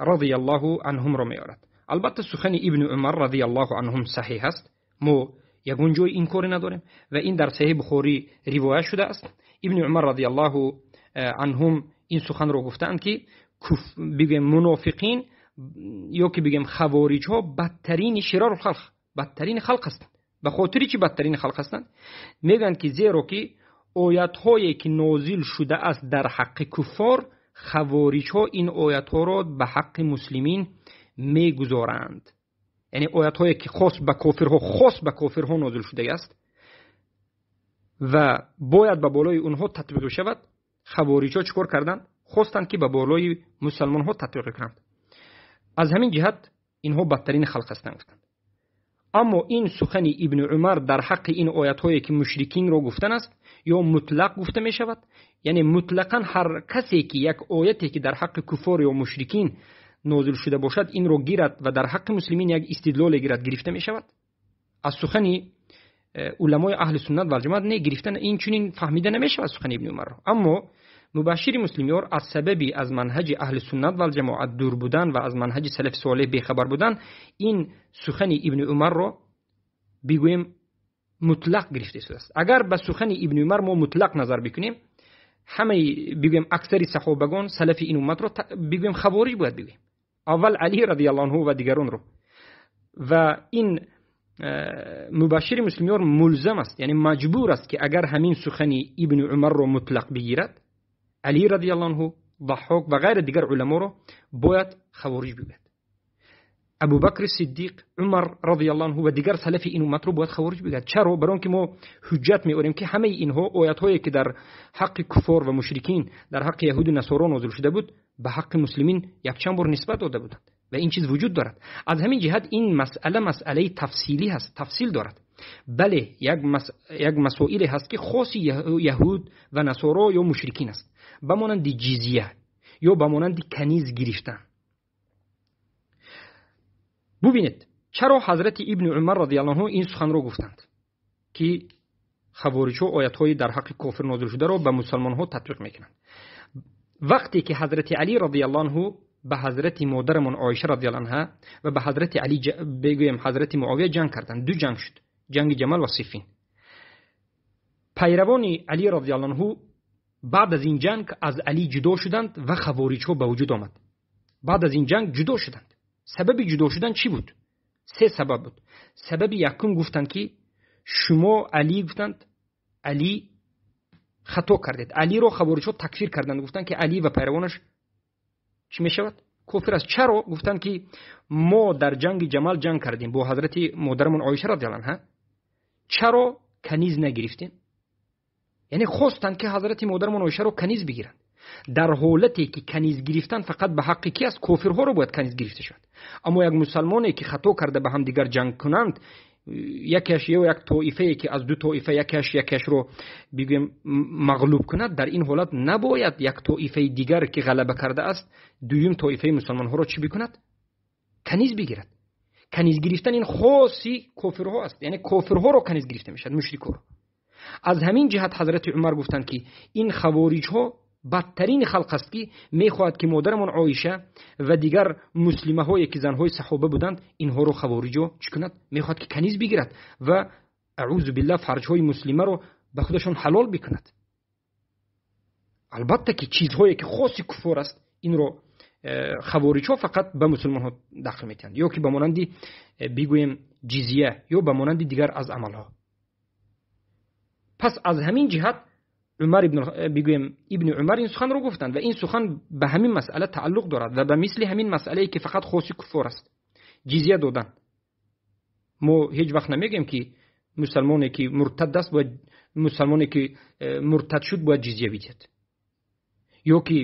رضی الله عنهم رو میارد. البته سخن ابن عمر رضی الله عنهم صحیح است، ما یگون جای این کاری نداریم و این در صحیح بخاری روایت شده است. ابن عمر رضی الله عنهم این سخن رو گفتند که بگیم منافقین یا که بگیم خوارج ها بدترین شرار خلق، بدترین خلق هستند. به خاطر چی بدترین خلق هستند؟ میگن که زیرا که آیت هایی که نازل شده است در حق کفار، خوارج ها این آیت ها را به حق مسلمین میگذارند. یعنی آیت هایی که خاص به کافرها نازل شده است و باید به بالای اونها تطبیق شود، خوارج ها چیکار کردند؟ خواستند که به بالای مسلمان ها تطبیق کنند. از همین جهت اینها بدترین خلق هستند گفتند. اما این سخن ابن عمر در حق این آیت هایی که مشرکین رو گفتن است، یا مطلق گفته می شود؟ یعنی مطلقا هر کسی که یک آیتی که در حق کفار یا مشرکین نازل شده باشد، این رو گیرد و در حق مسلمین یک استدلال گیرد، گرفته می شود؟ از سخن علمای اهل سنت و جماعت نه، گرفتن این چنین فهمیده نمی شود سخن ابن عمر رو. اما مبشر مسلمیار از سببی از منهج اهل سنت و الجماعت دور بودن و از منهج سلف صالح بیخبر بودن، این سخن ابن عمر رو بگوییم مطلق گرفته شده است. اگر به سخن ابن عمر ما مطلق نظر بکنیم، همه، بگویم اکثر صحابگان سلف این امت رو بگویم خوارج باید بگویم، اول علی رضی الله عنه و دیگران رو. و این مبشر مسلمیار ملزم است، یعنی مجبور است که اگر همین سخن ابن عمر رو مطلق بگیرد، علی رضی الله عنه، ضحاک و غیر دیگر علما رو باید خوارج بگوید. ابوبکر صدیق، عمر رضی الله عنه و دیگر سلف این امت رو باید خوارج بگوید. چرا؟ برای که ما حجت می‌آوریم که همه اینها آیت هایی که در حق کفار و مشرکین، در حق یهود و نصارا نازل شده بود، به حق مسلمین یک چند بار نسبت داده بودند و این چیز وجود دارد. از همین جهت این مسئله مسئله تفصیلی هست، تفصیل دارد. بله، یک مسائل هست که خاص یهود و نصارا یا مشرکین است، به مانند جزیه یا به مانند کنیز گرفتن. ببینید، Чаро ҳазрати Ибни Умар радиаллоҳу анҳу ин суханро гуфтанд, ки хавориҷҳо оятҳои дар ҳаққи кофир нозил шударо ба мусалмонҳо татбиқ мекунанд? Вақте ки ҳазрати Али радиаллоҳу анҳу ба ҳазрати модарамон Оиша радиаллоҳу анҳа ва ба ҳазрати Али, бигӯем, ҳазрати Муовия ҷанг карданд, ду ҷанг шуд, ҷанги Ҷамал ва Сифин. Пайравони Али радиаллоҳу анҳу баъд аз ин ҷанг аз Али ҷудо шуданд ва хавориҷҳо ба вуҷуд омад. Баъд аз ин ҷанг ҷудо шуданд. Сабаби ҷудо шудан чӣ буд? Се сабаб буд. Сабаби якум, гуфтанд, ки шумо Али, гуфтанд, Али хато кардед. Алиро хавориҷҳо такфир карданд, гуфтанд, ки Али ва пайравонаш чӣ мешавад? Кофир аст. Чаро? Гуфтанд, ки мо дар ҷанги Ҷамал ҷанг кардем бо ҳазрати модарамон Оиша радиаллоҳу анҳа, чаро каниз нагирифтем? Яъне хостанд, ки ҳазрати модарамон Оишаро каниз бигиранд, дар ҳолате ки каниз гирифтан фақат ба ҳаққи ки аст? Кофирҳоро бояд каниз гирифта шавад. Аммо як мусалмоне, ки хато карда, ба ҳамдигар ҷанг кунанд, якеаш ё як тоифае, ки аз ду тоифа якеаш якеашро, бигӯем, мағлуб кунад, дар ин ҳолат набояд як тоифаи дигар, ки ғалаба кардааст, дуюм тоифаи мусалмонҳоро чӣ бикунад? Каниз бигирад. Каниз гирифтан ин хоси кофирҳо аст, яъне кофирҳоро каниз гирифта мешавад, мушрикҳоро. Аз ҳамин ҷиҳат ҳазрати Умар гуфтанд, ки ин хавориҷҳо бадтарин халқ аст, ки мехоҳад, ки модарамон Оиша ва дигар муслимаҳое, ки занҳои саҳоба буданд, инҳоро хавориҷо чӣ кунад? Мехоҳад, ки каниз бигирад ва, аъузу биллаҳ, фарҷҳои муслимаро ба худашон ҳалол бикунад. Албатта, ки чизҳое, ки хоси куфор аст, инро хавориҷҳо фақат ба мусулмонҳо дахл метиҳанд, ё ки ба монанди, бигӯем, ҷизия ё ба монанди дигар аз амалҳо. Пас аз ҳамин ҷиҳат Умар ибн, бигӯем, Ибни Умар ин суханро гуфтанд ва ин сухан ба ҳамин масъала тааллуқ дорад ва ба мисли ҳамин масъалае, ки фақат хоси куффор аст, ҷизия додан. Мо ҳеҷ вақт намегӯем, ки мусалмоне, ки муртад аст, бояд, мусалмоне, ки муртад шуд, бояд ҷизия бидиҳад, ё ки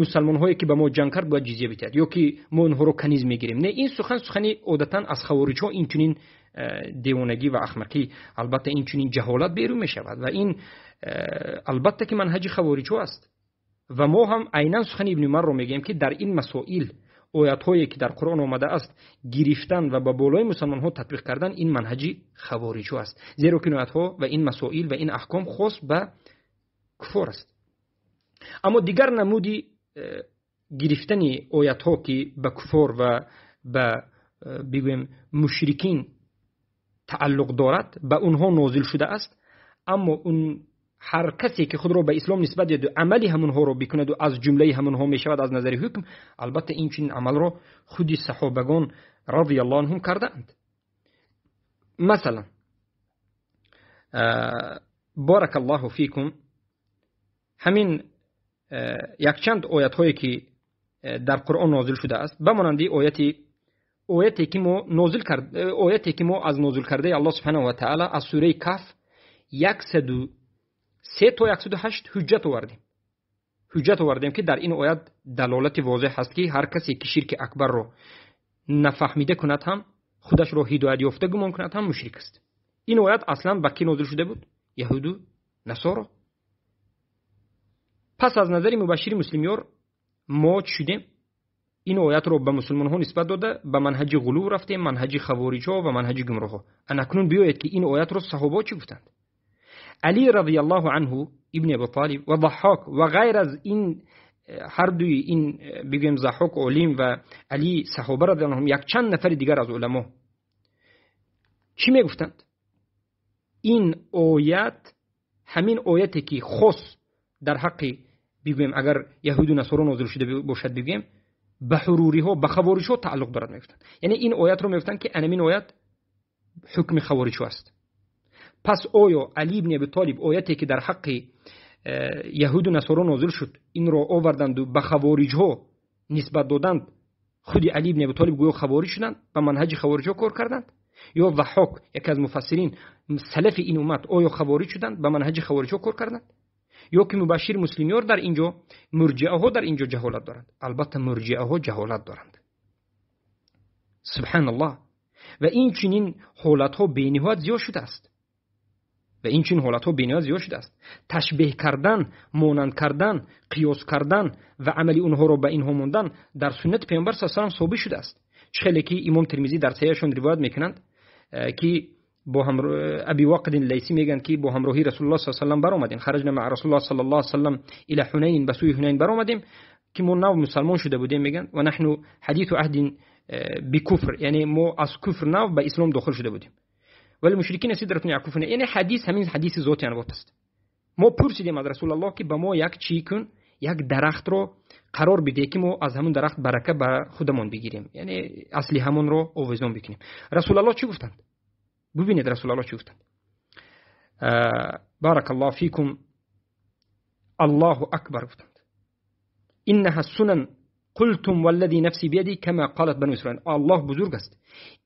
мусалмонҳое, ки ба мо ҷанг кард, бояд ҷизия бидиҳад, ё ки мо онҳоро каниз мегирем. Не, ин сухан сухани одатан аз хавориҷҳо инчунин девонагӣ ва ахмақӣ, албатта, инчунин ҷаҳолат берун мешавад ва ин албатта, ки манҳаҷи хавориҷҳо аст. Ва мо ҳам айнан сухани Ибни Умарро мегӯем, ки дар ин масоил оятҳое, ки дар Қуръон омадааст, гирифтан ва ба болои мусалмонҳо татбиқ кардан, ин манҳаҷи хавориҷҳо аст, зеро ки ин оятҳо ва ин масоил ва ин аҳком хос ба куфор аст. Аммо дигар намуди гирифтани оятҳо, ки ба куфор ва ба, бигӯем, мушрикин тааллуқ дорад, ба онҳо нозил шудааст, аммо он ҳар касе, ки худро ба ислом нисбат диҳаду амали ҳамонҳоро бикунаду аз ҷумлаи ҳамонҳо мешавад аз назари ҳукм, албатта, ин чунин амалро худи саҳобагон радиаллоҳу анҳум кардаанд. Масалан, баракаллоҳу фикум, ҳамин якчанд оятҳое, ки дар Қуръон нозил шудааст, ба монанди ояте, ки мо нозил кард, ояте, ки мо аз нозил кардаи Аллоҳ субҳанаҳу ва таъала аз сураи Каҳф 103 то 108 ҳуҷҷат овардем, ки дар ин оят далолати возеҳ ҳаст, ки ҳар касе, ки ширки акбарро нафаҳмида кунад ҳам, худашро ҳидоят ёфта гумон кунад ҳам, мушрик аст. Ин оят аслан ба кӣ нозил шуда буд? Яҳуду насоро. Пас аз назари Мубашшири Муслимёр мо чӣ шудем? Ин оятро ба мусулмонҳо нисбат дода, ба манҳаҷи ғулув рафтем, манҳаҷи хавориҷҳо ва манҳаҷи гумроҳҳо. Анакнун биёед, ки ин оятро саҳобаҳо чӣ гуфтанд. Али радиаллоҳу анҳу, Ибни Абу Толиб ва Заҳҳок ва ғайр аз ин, ҳардуи ин, бигӯем, Заҳҳок олим ва Али саҳоба радиаллоҳу анҳум, якчанд нафари дигар аз уламо чӣ мегуфтанд? Ин оят, ҳамин ояте, ки хос дар ҳаққи, бигӯем, агар яҳуду насоро нозил шуда бошад, бигӯем, ба ҳуруриҳо, ба хавориҷҳо тааллуқ дорад, мегуфтанд. Яъне ин оятро мегуфтанд, ки анамин оят ҳукми хавориҷҳо аст. Пас оё Али ибни Аби Толиб ояте, ки дар ҳаққи яҳуду насоро нозил шуд, инро оварданду ба хавориҷҳо нисбат доданд, худи Али ибни Аби Толиб гӯё хавориҷ шуданд, ба манҳаҷи хавориҷҳо кор карданд? Ё Заҳҳок, яке аз муфассирин, салафи ин уммат, оё хавориҷ шуданд, ба манҳаҷи хавориҷҳо кор карданд? Ё ки Мубашшир Муслимёр дар инҷо, мурҷиаҳо дар инҷо ҷаҳолат доранд? Албатта, мурҷиаҳо ҷаҳолат доранд. Субҳаналлоҳ. Ва ин чунин ҳолатҳо бениҳоят зиёд шудааст, ва ин чунин ҳолатҳо бениҳоят зиёд шудааст. Ташбеҳ кардан, монанд кардан, қиёс кардан ва амали онҳоро ба инҳо мондан дар суннати Паёмбар са салам собит шудааст. Чӣ хеле ки имом Термизӣ дар саҳиҳашон ривоят мекунанд, ки бо Аби Вақид Лайсӣ мегӯянд, ки бо ҳамроҳии Расулуллоҳ саллаллоҳу алайҳи васаллам баромадем. Хараҷна маъа Расулуллоҳ саллаллоҳу алайҳи васаллам ила Ҳунайн, ба сӯи Ҳунайн баромадем, ки мо нав мусалмон шуда будем, мегӯянд. Ва наҳну ҳадиту аҳдин бикуфр, яъне мо аз куфр нав ба ислом дохил шуда будем. Вале мушрикин сидратун якуфуна, яъне ҳадис ҳамин ҳадиси зоти анвот аст. Мо пурсидем аз Расулуллоҳ, ки ба мо як чӣ кун, як дарахтро қарор бидеҳ, ки мо аз ҳамон дарахт барака ба худамон бигирем, яъне асли ҳамонро овезон бикунем. Расулуллоҳ чӣ гуфтанд? Бубинед, Расулуллоҳ чӣ гуфтанд. Баракаллоҳу фикум, Аллоҳу акбар гуфтанд. Иннаҳа сунан қултум валлади нафси бияди кама қолат бану Исроил. Аллоҳ бузург аст.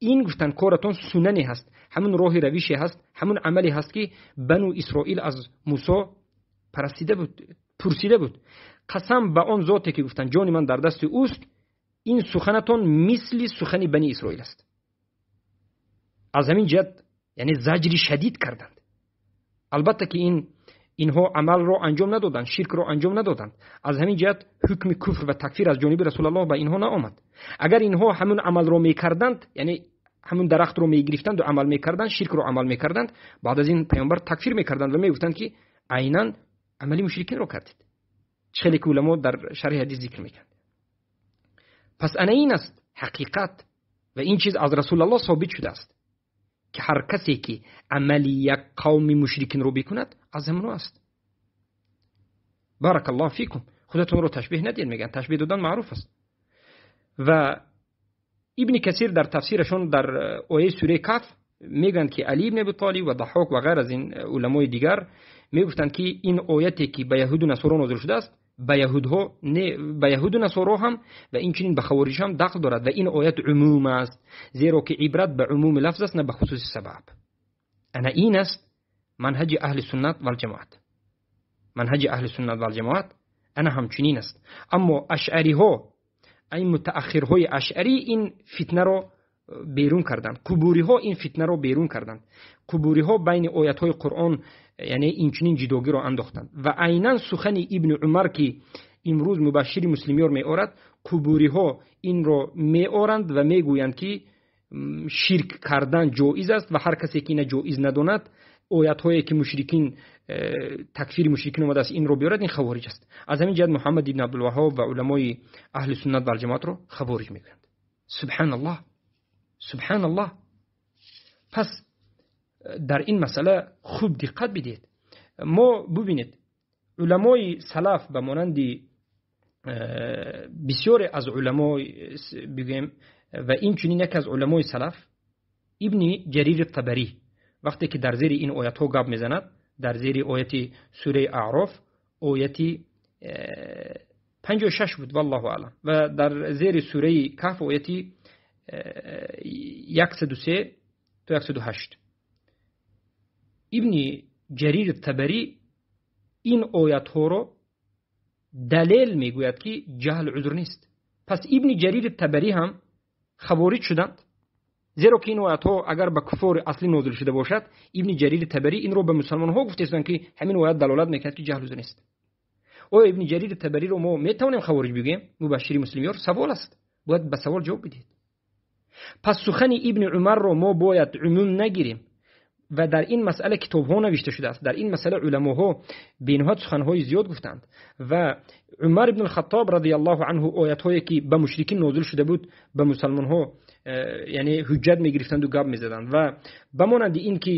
Ин гуфтанд коратон сунане ҳаст, ҳамун роҳи равише ҳаст, ҳамун амале ҳаст, ки Бану Исроил аз Мусо парастида буд, пурсида буд. Қасам ба он зоте, ки гуфтанд ҷони ман дар дасти ӯст, ин суханатон мисли сухани Бани Исроил аст. Аз ҳамин ҷиҳат яъне заҷри шадид карданд. Албатта ки инҳо амалро анҷом надоданд, ширкро анҷом надоданд. Аз ҳамин ҷиҳат ҳукми куфр ва такфир аз ҷониби Расулуллоҳ ба инҳо наомад. Агар инҳо ҳамун амалро мекарданд, яъне ҳамун дарахтро мегирифтанд ва амал мекарданд, ширкро амал мекарданд, баъд аз ин паёмбар такфир мекарданд ва мегуфтанд, ки айнан амали мушрикинро кардед. Чӣ хеле ки уламо дар шарҳи ҳадис зикр мекунанд. Пас ана ин аст ҳақиқат ва ин чиз аз Расулуллоҳ собит шудааст, ки ҳар касе ки амали як қавми мушрикинро бикунад, аз ҳамоно аст. Баракаллоҳу фикум. Худатонро ташбеҳ надиҳед, мегӯянд. Ташбеҳ додан маъруф аст. Ва Ибни Касир дар тафсирашон дар ояи сураи Каҳф мегӯянд, ки Али ибни Абу Толиб ва Даҳҳок ва ғайр аз ин уламои дигар мегуфтанд, ки ин ояте ки ба яҳуду насоро нозил шудааст, ба яҳудҳо не, ба яҳуду насоро ҳам ва инчунин ба хавориҷ ҳам дахл дорад ва ин оят умум аст, зеро ки ибрат ба умуми лафз аст, на ба хусуси сабаб. Ана ин аст манҳаҷи аҳли суннат валҷамоат. Манҳаҷи аҳли суннат валҷамоат ана ҳамчунин аст. Аммо ашъариҳо, ай мутааххирҳои ашъарӣ ин фитнаро берун карданд. Қубуриҳо ин фитнаро берун карданд. Қубуриҳо байни оятҳои Қуръон яъне инчунин ҷидогиро андохтанд. Ва айнан сухани Ибни Умар, ки имрӯз мубашшири муслимёр меорад, қубуриҳо инро меоранд ва мегӯянд, ки ширк кардан ҷоиз аст ва ҳар касе ки ина ҷоиз надонад, оятҳое ки мушрикин, такфири мушрикин омадааст, инро биёрад, ин хавориҷ аст. Аз ҳамин ҷиҳат Муҳаммад ибн Абдулваҳҳоб ва уламои аҳли суннат валҷамоатро хавориҷ мегӯянд. Субҳаналлоҳ, субҳаналлоҳ. Пас дар ин масъала хуб диққат бидиҳед. Мо бубинед, уламои салаф ба монанди бисёре аз уламо бигӯем ва инчунин яке аз уламои салаф Ибни Ҷарири Табарӣ вақте ки дар зери ин оятҳо гап мезанад, дар зери ояти сураи Аъроф, ояти 56 буд, валлоҳу аълам, ва дар зери сураи Каҳф ояти 103 то 108, Ибни Ҷарир Табарӣ ин оятҳоро далел мегӯяд, ки ҷаҳл узр нест. Пас Ибни Ҷарир Табарӣ ҳам хавориҷ шуданд, зеро ки ин оятҳо агар ба куфори аслӣ нозил шуда бошад, Ибни Ҷарир Табарӣ инро ба мусалмонҳо гуфтаистанд, ки ҳамин оят далолат мекунад, ки ҷаҳл узр нест. Оё Ибни Ҷарир Табариро мо метавонем хавориҷ бигӯем? Мубашшири муслимёр савол аст, бояд ба савол ҷавоб бидиҳед. Пас сухани Ибни Умарро мо бояд умум нагирем ва дар ин масъала китобҳо навишта шудааст. Дар ин масъала уламоҳо бениҳоят суханҳои зиёд гуфтанд ва Умар ибн Хаттоб радиаллоҳу анҳу оятҳое ки ба мушрикин нозил шуда буд, ба мусалмонҳо яъне ҳуҷҷат мегирифтанду гап мезаданд. Ва ба монанди ин ки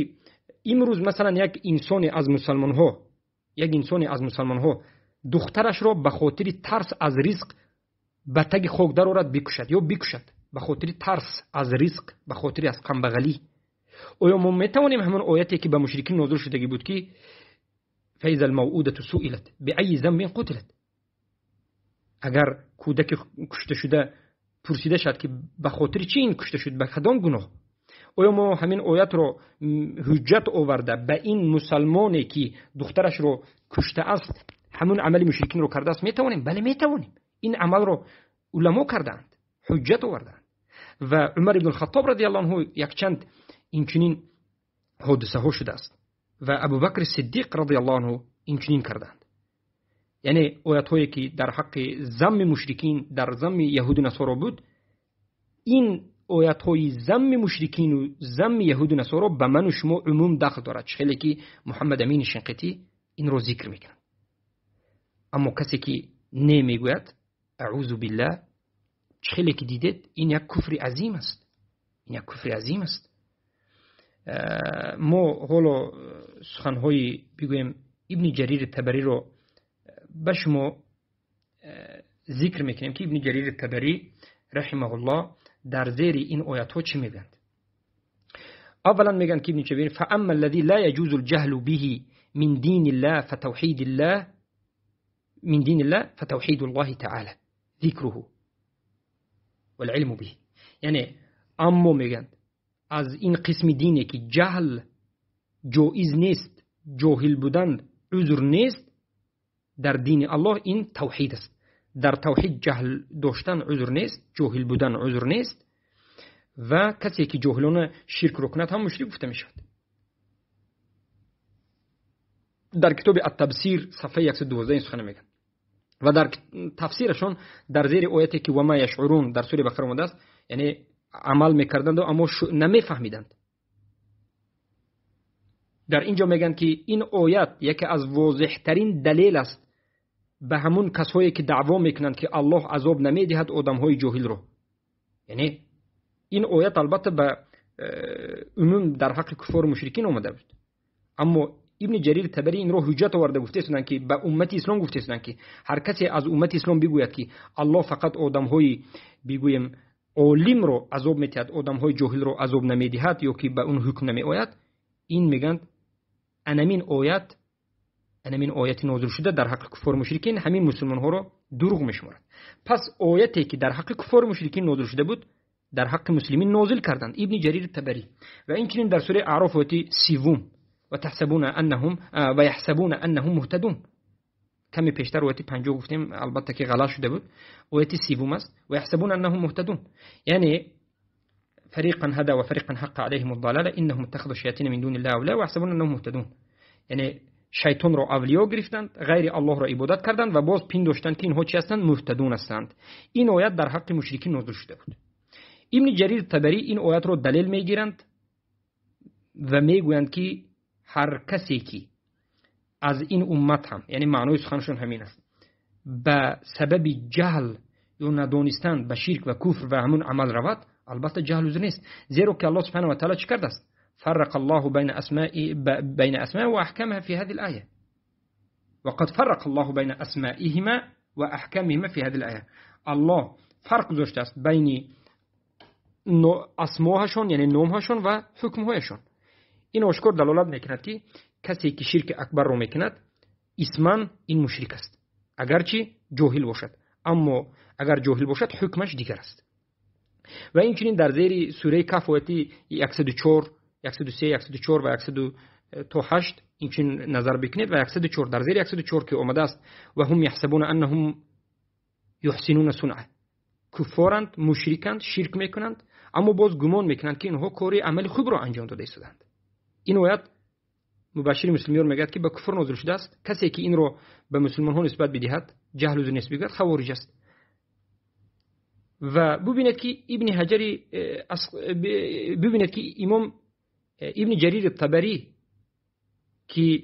имрӯз масалан як инсоне аз мусалмонҳо духтарашро ба хотири тарс аз ризқ ба таги хок дарорад, бикушад ё бикушад ба хотири тарс аз ризқ, ба хотири аз камбағалӣ, оё мо метавонем ҳамон ояте ки ба мушрикин нозил шудагӣ буд, ки фаиза алмавудату суилат биайи замбин қутилат, агар кӯдаки кушташуда пурсида шавад, ки ба хотири чӣ ин кушта шуд, ба кадом гуноҳ, оё мо ҳамин оятро ҳуҷҷат оварда ба ин мусалмоне ки духтарашро куштааст, ҳамун амали мушрикинро кардааст, метавонем? Бале, метавонем. Ин амалро уламо кардаанд, ҳуҷҷат овардаанд. Ва Умар ибн Хаттоб радиаллоҳу анҳу якчанд инчунин ҳодисаҳо шудааст ва Абубакри Сиддиқ радиаллоҳу анҳу инчунин кардаанд. Яъне оятҳое ки дар ҳаққи замми мушрикин, дар замми яҳуду насоро буд, Ин оятҳои замми мушрикину замми яҳуду насоро ба ману шумо умум дахл дорад, чӣ хеле ки Муҳаммад Амини Шинқитӣ инро зикр мекунад. Аммо касе ки не мегӯяд, аъузу биллаҳ, чӣ хеле ки дидед, ин як куфри азим аст. Ин як куфри азим аст. Мо ҳоло суханҳои бигӯем Ибни Ҷарири Табариро ба шумо зикр мекунем, ки Ибни Ҷарири Табарӣ раҳимаҳуллоҳ дар зери ин оятҳо чӣ мегӯянд. Аввалан мегӯянд ки Ибни Ҷарир: фаамма аллази ла яҷузу лҷаҳлу биҳи мин дини ллаҳ фатавҳидиллаҳ мин дини ллаҳ фатавҳиду ллоҳи таъала зикруҳу валилму биҳи. Яъне аммо мегӯянд аз ин қисми дине ки ҷаҳл ҷоиз нест, ҷоҳил будан узр нест, дар дини Аллоҳ ин тавҳид аст. Дар тавҳид ҷаҳл доштан узр нест, ҷоҳил будан узр нест ва касе ки ҷоҳилона ширкро кунад ҳам мушрик гуфта мешавад. Дар китоби Ат-Табсир сафҳаи 112 ин сухан мегӯянд ва дар тафсирашон дар зери ояте ки вама яшъурун дар сураи Бақара омадааст, яъне амал мекарданд, аммо намефаҳмиданд. Дар инҷо мегӯянд ки ин оят яке аз возеҳтарин далел аст ба ҳамун касҳое ки даъво мекунанд ки Аллоҳ азоб намедиҳад одамҳои ҷоҳилро. Яъне ин оят албатта ба умум дар ҳаққи куффору мушрикин омада буд, аммо Ибни Ҷарир Табарӣ инро ҳуҷҷат оварда гуфтаистанд ки ба уммати ислом гуфтаистанд ки ҳар касе аз уммати ислом бигӯяд ки Аллоҳ фақат одамҳои бигӯем олимро азоб метиҳад, одамҳои ҷоҳилро азоб намедиҳад ё ки ба он ҳукм намеояд, ин мегӯянд анамин оят, анамин ояти нозил шуда дар ҳаққи куффору мушрикин ҳамин мусулмонҳоро дурӯғ мешуморад. Пас ояте ки дар ҳаққи куффору мушрикин нозил шуда буд, дар ҳаққи муслимин нозил карданд Ибни Ҷарир Табарӣ. Ва инчунин дар сураи Аъроф ояти 30 ва яҳсабуна аннаҳум муҳтадун. Каме пештар ояти 50 гуфтем, албатта ки ғалат шуда буд, ояти 30 аст. Ва яҳсабуна аннаҳум муҳтадун, яъне фариқан ҳада ва фариқан ҳаққа алайҳим ад-далала иннаҳум иттахазу шаятина мин дуни ллаҳи авлия ва яҳсабуна аннаҳум муҳтадун. Яъне шайтонро авлиё гирифтанд, ғайри Аллоҳро ибодат карданд ва боз пиндоштанд ки инҳо чӣ ҳастанд? Муҳтадун ҳастанд. Ин оят дар ҳаққи мушрикин нозил шуда буд. Ибни Ҷарир Табарӣ ин оятро далел мегиранд ва мегӯянд ки ҳар касе ки аз ин уммат ҳам, яъне маънои суханшон ҳамин аст, ба сабаби ҷаҳл ё надонистан ба ширк ва куфр ва ҳамун амал равад, албатта ҷаҳл узр нест, зеро ки Аллоҳ субҳанаҳу ва таъала чӣ кардааст? فرق الله بين أسماء وأحكامها في هذه الآية، وقد فرق الله بين أسمائهما وأحكامهما في هذه الآية. الله فرق گذاشته است بین اسماهشون یعنی نامهاشون و حکمهایشون. این آشکار دلالت میکند که کسی که شرک اکبر رو میکند اسماً این مشرک است، اگرچه جاهل باشد، اما اگر جاهل باشد حکمش دیگر است. و اینچنین در زیر سوره کهف آیت 104، 103، 104 و 108 اینچنین نظر بکنید و 104 در زیر 104 که آمده است و هم یحسبون انهم یحسنون صنعا، کفارند، مشرکند، شرک میکنند، اما باز گمان میکنند که اینها کاری عمل خوب را انجام داده ایستادند. این آیت مبشر مسلمیان میگوید که به کفر نازل شده است. کسی که این را به مسلمان ها نسبت بدهد، جهل و نسبت بگوید، خوارج است. و ببینید که ابن حجر، ببینید که امام ابن جریر طبری که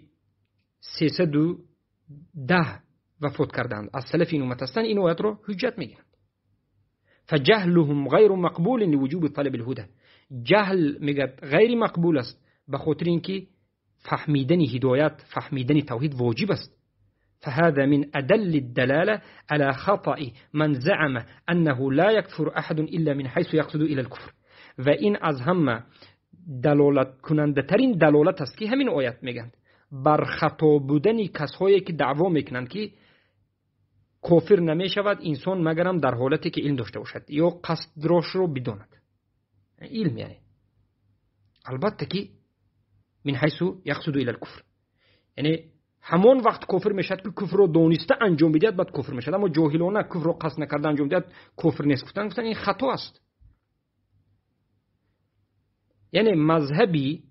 310 وفات کردند، از سلف این امت هستند، این آیت را حجت میگیرند. فجهلهم غیر مقبول لوجوب طلب الهدى. جهل میگه غیر مقبول است به خاطر اینکه فهمیدن هدایت، فهمیدن توحید واجب است. فهذا من أدل الدلالة على خطأ من زعم أنه لا يكفر أحد إلا من حيث يقصد إلى الكفر. و این از همه دلالت کننده ترین دلالت است که همین آیت میگند بر خطا بودن کسایی که دعوا میکنند که کافر نمیشود انسان مگرم در حالتی که علم داشته باشد یا قصد راش رو بداند. علم یعنی البته که من حيث يقصد الى الكفر، یعنی همان وقت کفر میشد که کفر رو دانسته انجام بدهد بعد کفر میشد، اما جاهلانه کفر رو قصد نکرده انجام بدهد کفر نیست. گفتن این خطا است. یعنی مذهبی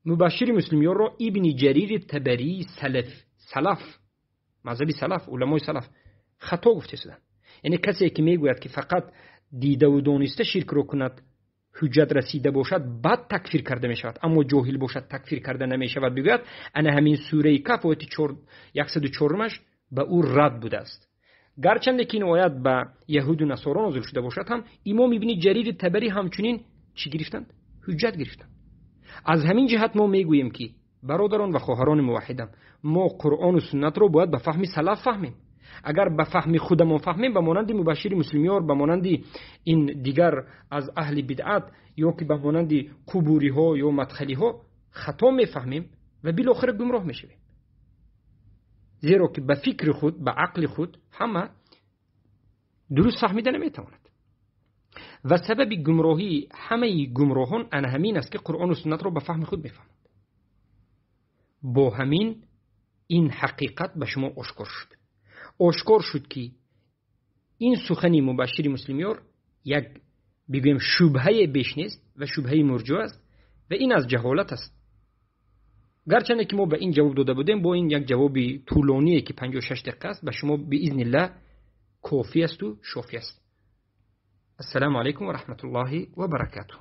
مبشر مسلمیان را ابن جریر طبری سلف مذهبی سلف علمای سلف خطا گفته شدند. یعنی کسی که میگوید که فقط дидаву дониста ширкро кунад, ҳуҷҷат расида бошад, баъд такфир карда мешавад, аммо ҷоҳил бошад, такфир карда намешавад, бигӯяд, ана ҳамин сураи Каҳф ояти 104-маш ба ӯ рад будааст. Гарчанде ки ин оят ба яҳуду насоро нозил шуда бошад ҳам, имом Ибни Ҷарири Табарӣ ҳамчунин чӣ гирифтанд? Ҳуҷҷат гирифтанд. Аз ҳамин ҷиҳат мо мегӯем, ки бародарон ва хоҳарони муваҳҳидам, мо Қуръону суннатро бояд ба фаҳми салаф фаҳмем. Агар ба фаҳми худамон фаҳмем, ба монанди Мубашшири Муслимёр, ба монанди ин дигар аз аҳли бидъат ё ки ба монанди қубуриҳо ё мадхалиҳо хато мефаҳмем ва билохира гумроҳ мешавем, зеро ки ба фикри худ, ба ақли худ ҳама дуруст фаҳмида наметавонад. Ва сабаби гумроҳии ҳамаи гумроҳон ана ҳамин аст, ки Қуръону суннатро ба фаҳми худ мефаҳманд. Бо ҳамин ин ҳақиқат ба шумо ошкор шуд. Ошкор шуд, ки ин сухани Мубашшири Муслимёр як, бигӯем, шубҳае беш нест ва шубҳаи мурҷӯ аст ва ин аз ҷаҳолат аст. Гарчанде ки мо ба ин ҷавоб дода будем, бо ин як ҷавоби тӯлоние, ки 56 дақиқа аст, ба шумо биизниллаҳ кофӣ асту шофӣ аст. Ассалому алайкум ва раҳматуллоҳи ва баракатуҳ.